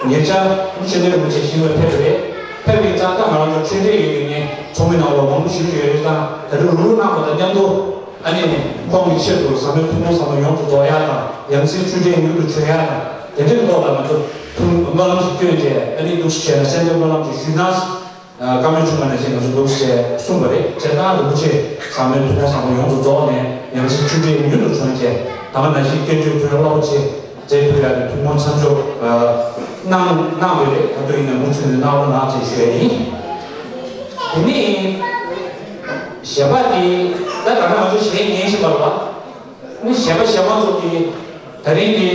ཉེ་ཆར་སྤྱི་ནོར་རིན་པོ་ཆེ་ཞིང་ལ་ཕེབས་པ་རེད། ཕེབས་པའི་ཙང་ད་ང་རང་ཚོ་ཆོས་འབྲེལ་ཡོད་མཁན་ཚོགས་མི་ནང་ལོགས་མང་པོ་ཞིག་ཡོད་རེད་ཙང་། ད་རེས་རུབ་རུབ་གནང་བ་དང་མཉམ་དུ་ཨ་ནི་ཁོང་གི་ཆེད་དུ་ཟབ་མོའི་ཐུགས་དགོངས་ཟབ་མོ་ཡོངས་སུ་རྫོགས་ཡག་དང་། ཡང་སྲིད་ཆོས་འབྲེལ་མྱུར་དུ་གྲོལ་ཡག་དང་། དེ་འདྲའི་ཐོག་ལ་ང་ཚོ་ཐུགས་སྨོན་ལམ་ཞིག་བསྐྱོན་བྱས། ཨ་ནི་འདུག་སེ་བྱས་ན་གསན་བསྡད་སྨོན་ལམ་ཞིག་ཞུས་ན། བཀའ་མོལ་བྱུང་བ་ནང་བཞིན་ང་ཚོ་འདུག་སེ་གསུངས་པ་རེད། བྱས་ཙང་རིན་པོ་ཆེ་ཟབ་མོའི་ཐུགས་དགོངས་ཟབ་མོ་ཡོངས་སུ་རྫོགས་ནས། ཡང་སྲིད་ཆོས་འབྲེལ་མྱུར་དུ་གྲོལ་བྱས། ད་ག་ནང་བཞིན་སྐྱབས་འཇུག་ཐུགས་རྗེ་རླབས་པོ་ཆེ་མཛད་ཐུབ་ཡག་གི་ཐུགས་སྨོན་མཚམས་འཇོག་གནང་གནང་བ་རེད། ད་དུང་ཡིན་ན་མུ་མཐུད་ནས་གནང་རོགས་གནང་ཞེས་ཞུ་ཡ་ཡིན། དེ་ནས་གཞས་པ་དེ་ད་ད་ལྟ་ང་ཚོ་གཞས་ཉན་བཞིན་པ་རེད་པ། ནི་གཞས་པ་གཞས་མ་ཚོ་གི་ད་རིང་གི་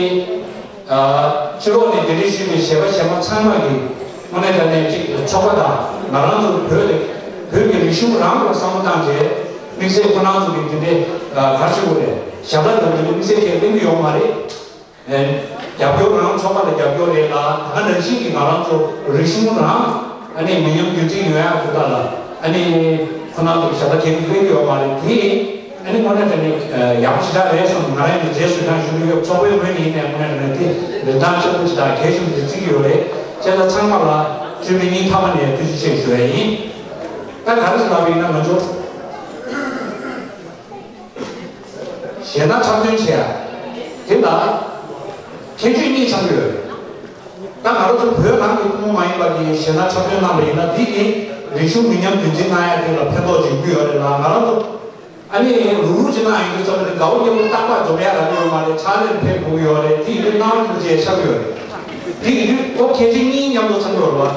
ཕྱི་ལོགས་ནས་གདན་འདྲེན་ཞུས་པའི་གཞས་པ་གཞས་མ་ཚང་མ་གི་དངོས་གནས་དྲང་གནས་གཅིག་ཚོགས་པ་དང་ང་རང་ཚོ་བོད་དེ་བོད་ཀྱི་རིག་གཞུང་རང་ལ་བསམ་བློ་བཏང་རྗེས། དམིགས་བསལ་ཁོ་རང་ཚོ་གི་དེ་འདྲའི་ག་རེ་ཞུ་དགོས་རེད། ཞབས་ལ་དང་དེ་འདྲའི་དམིགས་བསལ་གང་གནང་གི་ཡོད་མ་རེད། རྒྱབ་སྐྱོར་རང་ཚོགས་པ་ལ་རྒྱབ་སྐྱོར་རེད་ལ། ད་ག་ནང་བཞིན་གྱི་ང་རང་ཚོ་རིག་གཞུང་རང་ཨ་ནི་མི་ཉམས་རྒྱུན་འཛིན་ཡོང་ཡག་ཐོག་ལ་ཨ་ནི་ཁོ་རང་ཚོ་གི་ཞབས་ལ་གང་གནང་གི་ཡོད་མ་རེད། དེ་ཨ་ནི་དངོས་གནས་དྲང་གནས་ཡག་པོ་ཞེ་དྲག་རེད་བསམ། ང་རང་ཡིན་ན་རྗེས་སུ་ཡི་རང་ཞུ་གི་ཡོད། ཚོགས་པའི་ངོས་ནས་ཡིན་ནའི་དངོས་གནས་དྲང་གནས་དེ་རིན་ཐང་ཆེན་པོ་ཞེ་དྲག་གལ་ཆེན་པོ་ཞིག་བརྩི་གི་ཡོད་རེད། བྱས་ཙང་ཚང་མ་ལ་བཅོས་མིན་སྙིང་ཐག་པ་ནས་ཐུགས་རྗེ་ཆེ་ཞུ་ཡ་ཡིན། ད་ག་རེ་ཟེར་ལབ་པ་ཡིན་ན། ང་ཚོ་གཞས་སྣ་འཁྲབ་སྟོན་བྱེད་ཡ་དེ་ལ་ཁྱད་ཆོས་གཉིས་ཚང་གི་ཡོད་རེད། ད་ང་རང་ཚོ་བོད་ནང་གི་ཐུན་མོང་མ་ཡིན་པ་གི་གཞས་སྣ་འཁྲབ་སྟོན་གནང་བ་ཡིན་ན། འདི་གི་རིག་གཞུང་མི་ཉམས་རྒྱུན་འཛིན་གནང་ཡ་དེ་ལ་ཕན་ཐོགས་ཅིག་ཡོང་གི་ཡོད་རེད་ལ། ང་རང་ཚོ་ཨ་ནི་རུག་རུག་ཅིག་གནང་ཡོང་དུས་ཙམ་པ་ནི་དགའ་བོ་མཉེས་པོ་རྟག་པར་འཛོམས་ཡ་རག་གི་ཡོད་མ་རེད། ཕྱག་ལས་ཕེབས་དགོས་ཀྱི་ཡོད་རེད། དེ་ཡིན་དུས་སྣང་བ་སྐྱིད་པོ་ཅིག་ཆགས་ཀྱི་ཡོད་རེད། དེ་ཡིན་དུས་ཁོ་གལ་ཆེ་གཉིས་མཉམ་དུ་ཚང་གི་ཡོད་རེད་བ།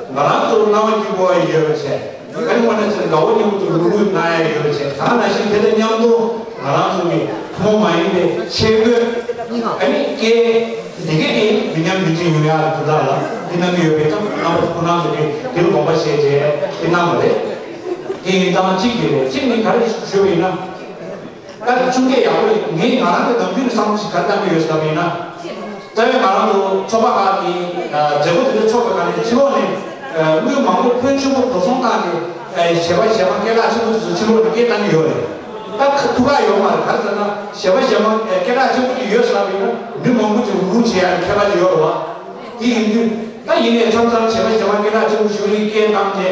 ང་རང་ཚོ་སྣང་བ་སྐྱིད་པོ་ཡོད་པ་བྱས། ཨ་ནི་དངོས་གནས་ཚེ་དགའ་བོ་མཉེས་པོ་ཚོ་རུག་རུག་གནང་ཡ་ཡོད་པ་བྱས། ད་ནང་བཞིན་དེ་དང་མཉམ་དུ་ང་རང་ཚོ་གི་ཐུན་མོང་མ་ཡིན་པའི་ཆས་གོས་ཨ་ནི་སྐད་དེ་གས་དེ་མི་ཉམས་རྒྱུན་འཛིན་ཡོང་ཡ་དེ་དག་ལ་འདི་གནང་གི་ཡོད་པས། ཙམ་རྣམ་པ་ཁོ་རང་ཚོ་གི་དེ་ལ་དགོངས་པ་བཞེས་རྗེས་དེ་གནང་བ་རེད། དེ་ཡིན་ཙང་གཅིག་དེ་རེད། གཅིག་ནི་ག་རེ་ཞུ་བ་ཡིན་ན། ད་ཆུང་སྐད་ཡག་པོ་རེད། ངས་ང་རང་གི་ནམ་རྒྱུན་ནས་བསམ་བློ་ཞིག་ག་རེ་བཏང་གི་ཡོད་ཟེར་བ་ཡིན་ན། རྩ་བའི་ང་རང་ཚོ་ཚོགས་པ་ཁག་གི་མཛད་སྒོ་དེ་འདྲ་ཚོགས་པའི་སྒང་ནས་ཕྱི་ལོགས་ནས་དངུལ་མང་པོ་ཕོན་ཆེན་པོ་འགྲོ་སོང་བཏང་སྟེ། གཞས་པ་གཞས་མ་སྐད་གྲགས་ཆེན་པོ་དེ་ཚོ་ཕྱི་ལོགས་ནས་སྐད་བཏང་གི་ཡོད་རེད། ད་ཁ་ཐུག་ཁག་ཡོད་མ་རེད། ག་རེ་ཟེར་ན་གཞས་པ་གཞས་མ་སྐད་གྲགས་ཆེན་པོ་དེ་ཡོད་ཟེར་བ་ཡིན་ན་མི་མང་པོ་ཅིག་རུག་རུག་བྱེད་ཡག་གི་ཁྱད་པར་ཅིག་ཡོད་རེད་བ། དེ་ཡིན་དུས་ད་ཡིན་ནའི་མཚམས་མཚམས་བྱས་པ་བྱས་པ་སྐད་གྲགས་ཆེན་པོ་ཞིག་ལ་སྐད་བཏང་སྟེ་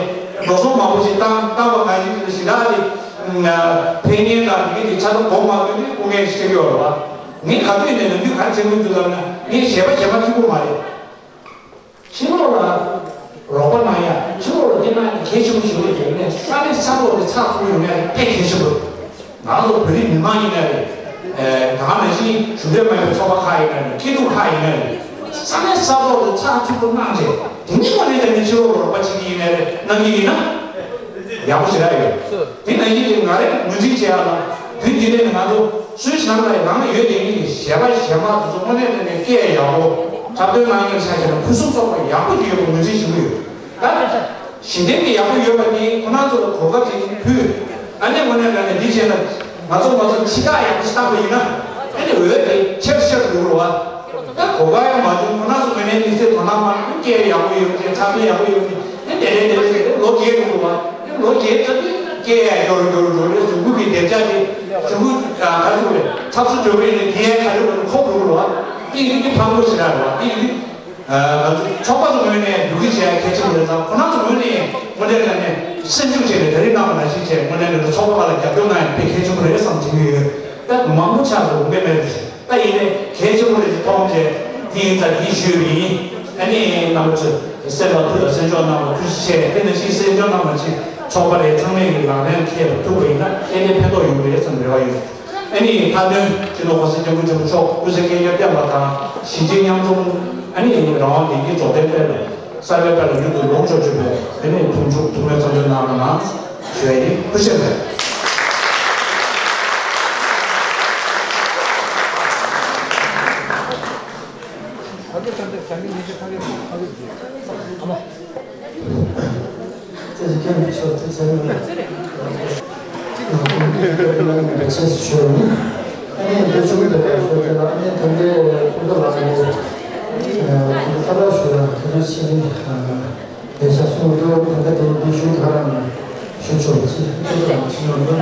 འགྲོ་སོང་མང་པོ་ཞིག་བཏང་བཏང་བ་གང་ཞིག་དེ་ཞེ་དྲག་དེ་ཕན་ངེས་དང་དེ་གའི་དེ་ཆ་ཚང་གོ་མ་ཐུབ་དུས་སྐུ་ངལ་ཞིག་ཡོད་རེད་བ། ངས་ག་དུས་ནས་ནམ་རྒྱུན་ག་རེ་བྱེད་དགོས་འདུག་ལབ་ན། ངས་གཞས་པ་གཞས་མ་གཅིག་པོ་མ་རེད། ཕྱི་ལོགས་ལ་རོགས་པ་གནང་ཡ། ཕྱི་ལོགས་ལ་སྐད་གནང་ཡ་གལ་ཆེན་པོ་ཞིག་རེད། ཡིན་ནའི་ས་གནས་ས་ཐོག་ཏུ་ཚགས་ཚུད་པོ་ཡོང་ཡ་དེ་དཔེ་གལ་ཆེན་པོ་རེད། ང་ཚོ་བོད་རིགས་མི་མང་ཡིན་ན་རེད། ཨེ། ད་ག་ནང་བཞིན་གཞུང་འབྲེལ་མ་ཡིན་པའི་ཚོགས་པ་ཁག་ཡིན་ན་རེད། སྐྱིད་སྡུག་ཁག་ཡིན་ན་རེད། ས་གནས་ས་ཐོག་ཏུ་ཚགས་ཚུད་པོ་གནང་རྗེས་དེ་ནས་དངོས་གནས་དྲང་གནས་ཕྱི་ལོགས་ལ་རོགས་པ་བྱེད་ཀྱི་ཡིན་ན་རེད། གནང་གི་ཡིན་ན་ཡག་པོ་ཞེ་དྲག་ཡོད། དེ་ནང་བཞིན་གྱི་ང་རང་ངོས་འཛིན་བྱེད་ཡག་ལ་དུས་རྒྱུན་ནས་ང་ཚོ་སུའི་ནང་ལ་རང་ཡོད་དེ་ཉིད་ཀྱི་གཞས་པ་གཞས་མ་དེ་ཚོ་དངོས་གནས་དྲང་གནས་སྐད་ཡག་པོ་འཁྲབ་སྟོན་གནང་མཁན་ཆ་བཞག་ན་ཕུན་སུམ་ཚོགས་པ་ཡག་པོ་ཅིག་ཡོད་པ་ངོས་འཛིན་ཞུ་གི་ཡོད། ད་གཞི་རྟེན་གྱི་ཡག་པོ་ཡོད་པ་དེ་ཁོ་རང་ཚོ་ལ་གོ་སྐབས་ཅིག་ཕུལ། ཨ་ནི་དངོས་གནས་དྲང་གནས་འདི་བྱས་ན་ང་ཚོ་ང་ཚོ་ཕྱི་ཐག་ཡག་པོ་ཞིག་བཏང་པ་ཡིན་ན། ཨ་ནི་འོས་དེ་ཆེར་ཆེར་འགྲོ་རུ་བ། ད་གོ་སྐབས་ཡང་མ་བྱུང་། ཁོ་རང་ཚོ་ངོས་ནས་དམིགས་བསལ་དོ་སྣང་མ་སྐད་ཡག་པོ་ཡོད་ཅེས་འཁྲབ་སྟོན་ཡག་པོ་ཡོད་ཅེས་ཨ་ནི་དེ་རེད་དེ་རེད་ཟེར་ཏེ་ལོ་བརྒྱད་འགྲོ་རུ་བ། ཨ་ནི་ལོ་བརྒྱད་ཙམ་དུས་སྐད་ཡག་འགྱུར་འགྱུར་འགྲོ་རེད། གཟུགས་པོ་གི་སྡེར་ཆ་དེ་གཟུགས་པོ་ག་རེ་ཟེར་དགོས་རེད། ཚབ་སུ་འགྱུར་བའི་ནི་དེ་ཡང་ག་རེ་ཟེར་ཁོག་འགྲོ་རུ་བ། དེ་ཡིན་དུས་ཕངས་པོ་ཞེ་དྲག་རེད་བ། དེ་ཡིན་དུས། ང་ཚོ་ཚོགས་པ་ཚོ་ངོས་ནས་རྒྱུག་ཁྱི་བྱེད་ཡ་གལ་ཆེན་པོ་རེད་ཙང་། ཁོ་རང་ཚོ་ངོས་ནས་དངོས་གནས་དྲང་གནས་སེམས་ཤུགས་བྱས་ནས་ད་རེས་གནང་བ་ནང་བཞིན་བྱས། དངོས་གནས་ང་ཚོ་ཚོགས་པ་ཁག་ལ་རྒྱབ་སྐྱོར་གནང་ཡ་དཔེ་གལ་ཆེན་པོ་རེད་བསམ་དྲན་གྱི་ཡོད། ད་མང་པོ་ཆགས་སོང་། དགོངས་འགལ་མེད་རེད། ད་ཡིན་ནའི་གལ་ཆེན་པོ་རེད་ཅེས་མཐོང་བྱས་དེ་ཡིན་ཙང་དེ་ཞུས་པ་ཡིན། ཨ་ནི་རྣམ་པ་ཚོས་གསན་པ་ཐུགས་ལ་གསན་འཇོག་གནང་བ་ཐུགས་རྗེ་ཆེ། དེ་ནང་བཞིན་གསན་འཇོག་གནང་བ་ཆེད་ཚོགས་པ་རེ་ཚང་མས་ཀྱི་ལག་ལེན་འཁེལ་བ་ཐུབ་པ་ཡིན་ན་ཏན་ཏན་ཕན་ཐོགས་ཡོང་གི་རེད་བསམ་རེ་བ་ཡོད། ཨ་ནི་མཐའ་དོན་སྤྱི་ནོར་༸གོང་ས་༸སྐྱབས་མགོན་ཆེན་པོ་མཆོག་སྐུ་ཚེ་བསྐལ་བརྒྱར་བརྟན་པ་དང་། གཞིས་བྱེས་མཉམ་འཛོམས། ཨ་ནི་རང་དབང་བདེ་སྐྱིད་རྫོགས་ལྡན་དཔལ་ལ། གསར་པའི་དཔལ་ལ་མྱུར་དུ་ལོངས་སྤྱོད་ཅེས་པའི་དེ་ནས་དུང་ཕྱུར་ཐུགས་སྨོན་མཚམས་སྦྱོར་གནང་རོགས་གནང་ཞུ་ཡ་ཡིན། ཐུགས་རྗེ་ཆེ། ལས་བྱ་གསུང་དུ་ད་ལྟ་དེ་འདི་ཞུ་ག་རང་ནས་ཞུ་ཆོག་ཅི་ཐུབ་ཐུབ་ཅི་ཡོང་དུ།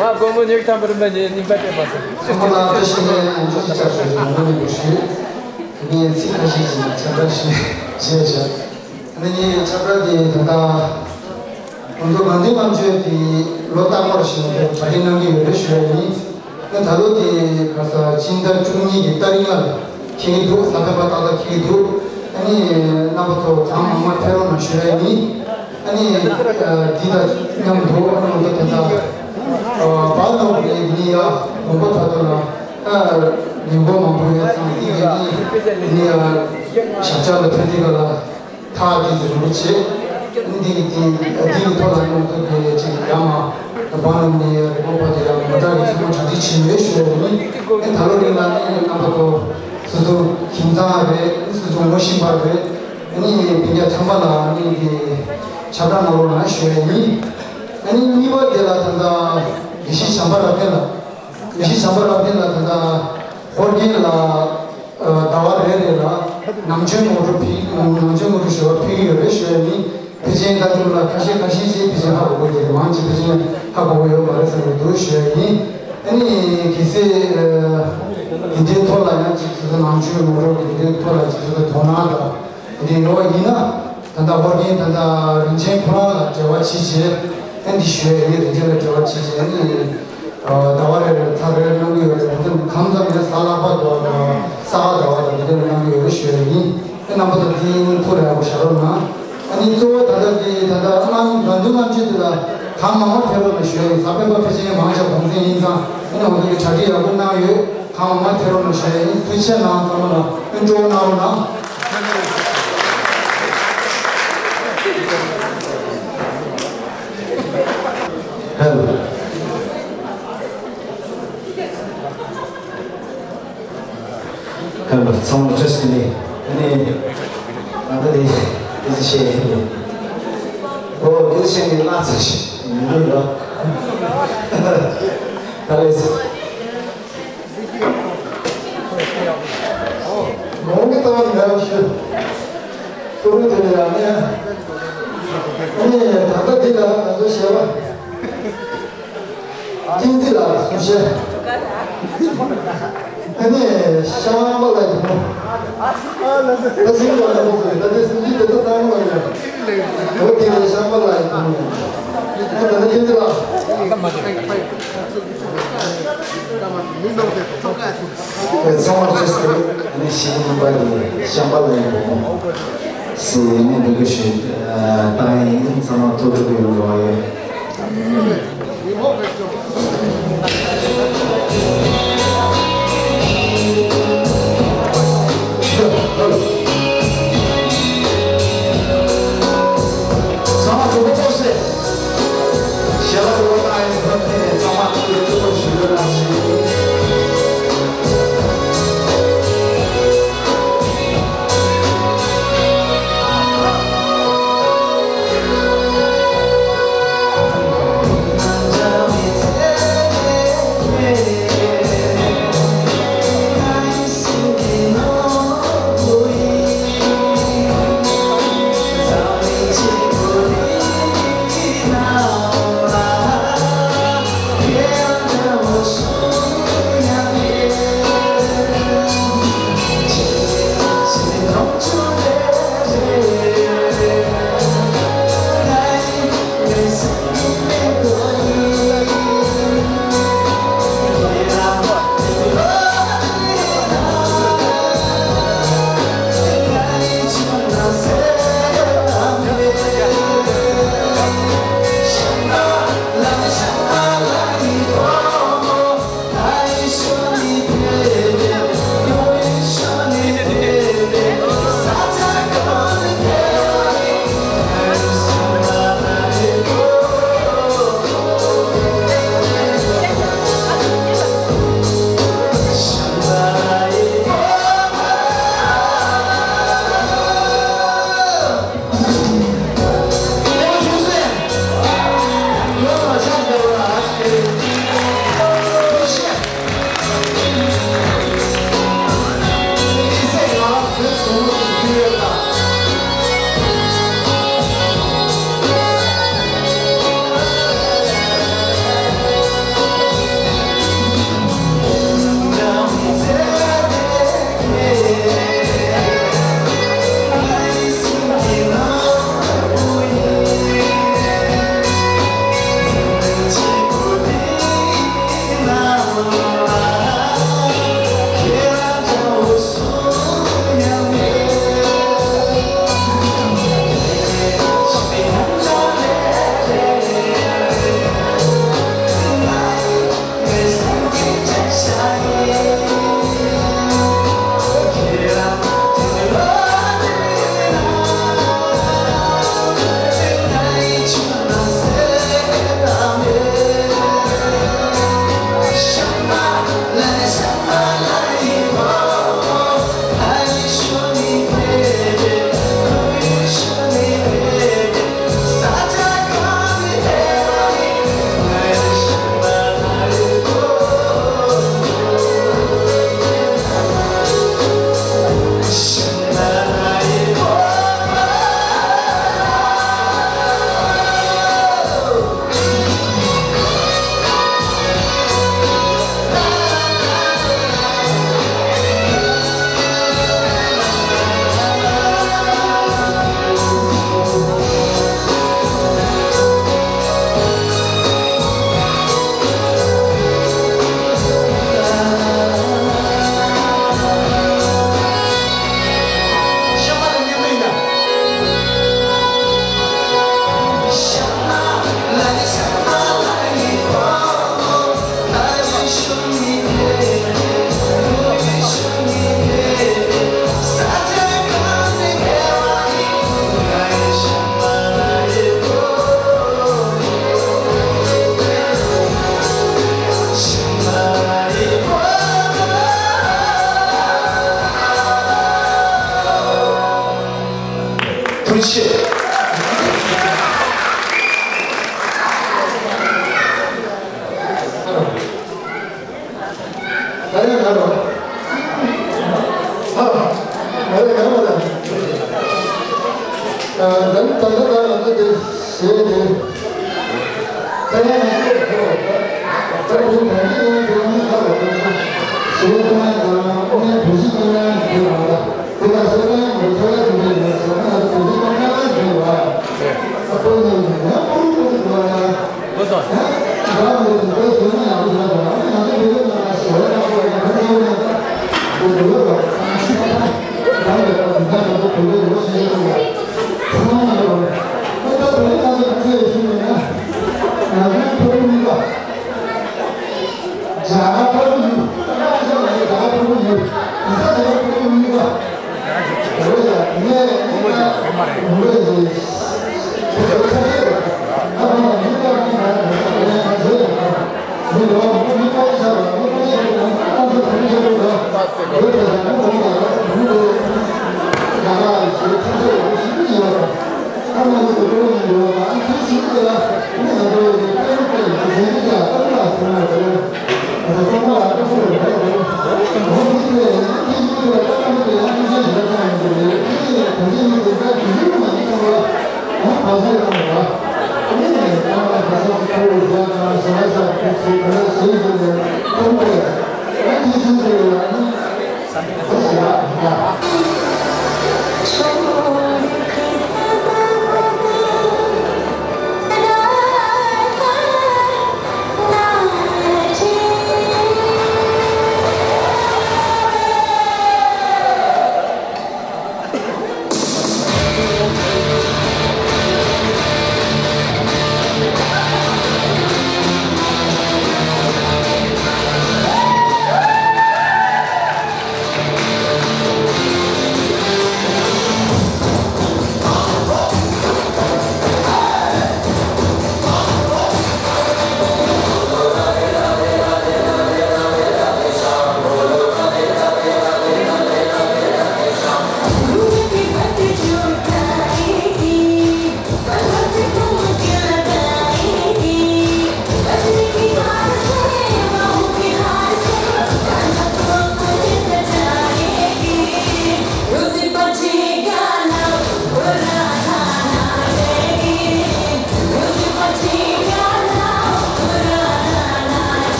ང་དགོང་མོ་ཉི་ཤུ་ཐམ་པར་མ་ཉེ་ཉིན་པ་སྤྲད་པ་སོང་། ཚང་མ་ལ་བཀྲ་ཤིས་བདེ་ལེགས། ཡང་ཅི་ཞིག་བྱ་ཞུ་ཞུ་ནོར་ཉིན་པོ་ཞུ། ངས་ཚིག་ཁ་ཤས་ཅིག་ཆ་ཚང་ཞིག་བྱས་བཞག་ཨ་ནི་ངའི་ཁྱབ་བསྒྲགས་དེ་ད་ལྟ་ང་ཚོ་དགའ་ལྡན་ལྔ་མཆོད་དེ་ལོ་རྟག་པར་བཞིན་དུ་གྲ་སྒྲིག་གནང་གི་ཡོད་པའི་ཞུ་ཡ་ཡིན། ཨ་ད་ལོ་དེ་ག་ས་སྤྱི་ཟླ་བཅུ་གཉིས་ཀྱི་ཏ་རིག་ལྔ་ལ་འཁེལ་གྱི་འདུག་གཟའ་སྤེན་པ་ཏག་ཏག་འཁེལ་གྱི་འདུག་ཨ་ནི་རྣམ་པ་ཚོ་གང་མང་མང་ཕེབས་རོགས་གནང་ཞུ་ཡ་ཡིན། ཨ་ནི་འདི་དང་མཉམ་དུ་ཨ་ནི་ང་ཚོ་ད་ལྟ་བར་ནོར་བུའི་ནི་ཡ་དགོན་པ་བར་དུ་ལ་ཉིན་གུང་མང་པོ་ཡོད་ཙང་འདི་ཡ་ནི་ཡ་ཞབས་བཅགས་ལ་ཕན་ཐོགས་ལ། ཐག་གིས་རིན་པོ་ཆེ། འདི་གི་འདི་འདི་གི་ཐོག་ལ་མཉམ་འཛོམས་ཀྱི་ཅིག་ཡང་མ་བང་རིམ་ནས་རི་མོ་བར་དུ་ཡང་མོ་ཊ་གི་ཚང་མ་གྲ་སྒྲིག་བྱས་ཡོད་ཞུ་བ་ཡིན། ཨེ་ད་ལོ་རིང་ལ་ནི་རྣམ་པ་ཚོ་སོ་སོ་ཁྱིམ་ཚང་རེད། སོ་སོ་ངོ་ཤེས་པ་རེད། ནི་སྤུན་ཀྱག་ཚང་མ་ལ་ནི་འདི་ཁྱབ་བསྒྲགས་གནང་རོགས་གནང་ཞུ་བ་ཡིན། ཨ་ནི་གཉིས་པ་དེ་ལ་ད་ལྟ་དགེ་བཤེས་བྱམས་པ་རབ་བརྟན་ལགས། དགེ་བཤེས་བྱམས་པ་རབ་བརྟན་ལགས་ད་ལྟ་ཧོར་རྒན་ལ། ཟླ་བ་རེ་རེ་ལ་ནང་ཆོས་ངོ་སྤྲོད་ཕུལ། ནང་ཆོས་ངོ་སྤྲོད་ཞུ་བ་ཕུལ་གྱི་ཡོད་རེད་ཞུ་ཡ་ཡིན། ཕལ་ཆེར་ད་དུང་ལ་ཁ་ཤས་ཁ་ཤས་ཤིག་ཕལ་ཆེར་ཧ་གོ་གི་རེད། མང་ཆེ་ཕལ་ཆེར་ཧ་གོ་གི་ཡོད་མ་རེད་བསམ་གྱི་འདུག་ཞུ་ཡ་ཡིན། ཨ་ནི་གལ་སྲིད་འདི་འདྲའི་ཐོག་ལ་ཡང་ཅིག་སོ་སོ་ནང་ཆོས་ངོ་སྤྲོད་འདི་འདྲའི་ཐོག་ལ་ཅིག་སོ་སོ་དོ་སྣང་དང་འདི་འདྲའི་ཡོད་པ་ཡིན་ན། ད་ལྟ་ཧོར་རྒན་ད་ལྟ་རིན་ཆེན་ཁོ་རང་ལ་འབྲེལ་བ་བྱེད་བྱེད། ཨ་འདི་ཞུ་ཡ་ཡིན། རིན་ཆེན་ལ་འབྲེལ་བ་བྱེད་བྱེད། ཨ་ནི་ཟླ་བ་རེ་རེ་ཐག་རེ་གནང་གི་ཡོད་རེད། ང་ཚོ་གང་འཚམ་ཡང་གཟའ་ལྷག་པ་དང་གཟའ་ཟླ་བ་དང་དེ་འདྲ་གནང་གི་ཡོད་རེད་ཞུ་ཡ་ཡིན། ཨ་རྣམ་པ་ཚོ་འདི་ཐུགས་ལ་ཡག་པོ་བཞག་རོགས་གནང་། ཨ་ནི་གཙོ་བོ་ད་ལྟ་འདི་ད་ལྟ་གནང་དགའ་འདུན་གནང་ཆེད་དུ་ལ་གང་མང་མང་ཕེབས་རོགས་གནང་ཞུ་ཡ་ཡིན། གཟའ་སྤེན་པ་ཕལ་ཆེར་མང་ཆེ་གུང་སེང་ཡིན་ཙང་། ཨ་ནི་ང་ཚོ་གི་གྲ་སྒྲིག་ཡག་པོ་གནང་ཡོད། གང་མང་ཐེ་རོ་ན་ཞེས་ཡིན། ཐུགས་རྗེ་གནང་། ཚང་མ་ལ་སྐྱོན་བྲལ་གནང་རོགས་གནང་། ཧེ་ལོ། ཧེ་ལོ། ཚང་མ་བཀྲ་ཤིས་བདེ་ལེགས། ཨ་ནི་ང་ད་ལས་དེ་ཚོ་བཤད་ཡིན། ཨོ་དེ་ཚོ་བཤད་ནས་སྣག་ཚ་ཞིག་ཡིན་ལ། ད་ལས། ལོང་གི་ལྟ་བ་འགའ་ཞུ། ཀུ་རུ་དེ་ལ་ཡང་ནི། ཨ་ནི་ད་ལྟ་འདི་ལ་ང་ཚོ་བཤད་པ། ཏིང་འཛིན་ལ་གསུང་བཤད། ཨ་ནི་ཤམ་བྷ་ལ་ཡི་མོ། ད་ཟིན་པ་ལ་མོ་ཟེར། ད་དེ་སུམ་ཅུ་དེ་ད་ཚང་མ་ལ་ཡང་། འོ་དེ་ལ་ཤམ་བྷ་ལ་ཡི་མོ། ཨ་ད་ནི་ཏིང་འཛིན་ལ། ཚང་མ་བཅས་ཏེ་ནི་ཤེས་ཡོན་པ་ནི་ཤམ་བྷ་ལ་ཡི་བུ་མོ་ཟེར་ནས་འདི་ག་ཞུ་བཏང་ཡིན། ཚང་མ་ཐུགས་སྤྲོ་པོ་ཡོང་རོགས་ཡོད། ཆེ། ད་རེས་ང་རོ། ཧ། ང་རེ་ང་རོ་ད། ཨ། ད་ནི་ད་ལྟ་ད་ང་ཚོ་དེ་བྱས་ཏེ། ད་ཡང་ང་ཚོ་ད་ད་དེ་ད་ནི་ཡང་དེ་ཡང་ཁ་ལ་ད་ཞེས་ད་ང་ཚོ་ཨ་ནི་བུ་གཞི་ཀུན་ལ་དེ་རང་ད་དེ་ལ་ཞེས་ད་ང་ཚོ་ད་དེ་ལ་ཞེས་ད་ང་ཚོ་བུ་གཞི་ཀུན་ལ་དེ་བ་ཨ་ཁོ་ཡང་ཡང་པོ་རུ་པོ་རུ་པོ་ཡང་།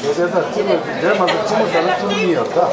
ལོ་ཙཱ་ཙི་མོ་འདྲེ་མ་ཟ་ཙི་མོ་ཟ་ན་ཙི་མོ་གཉིས་ཡོད་ད།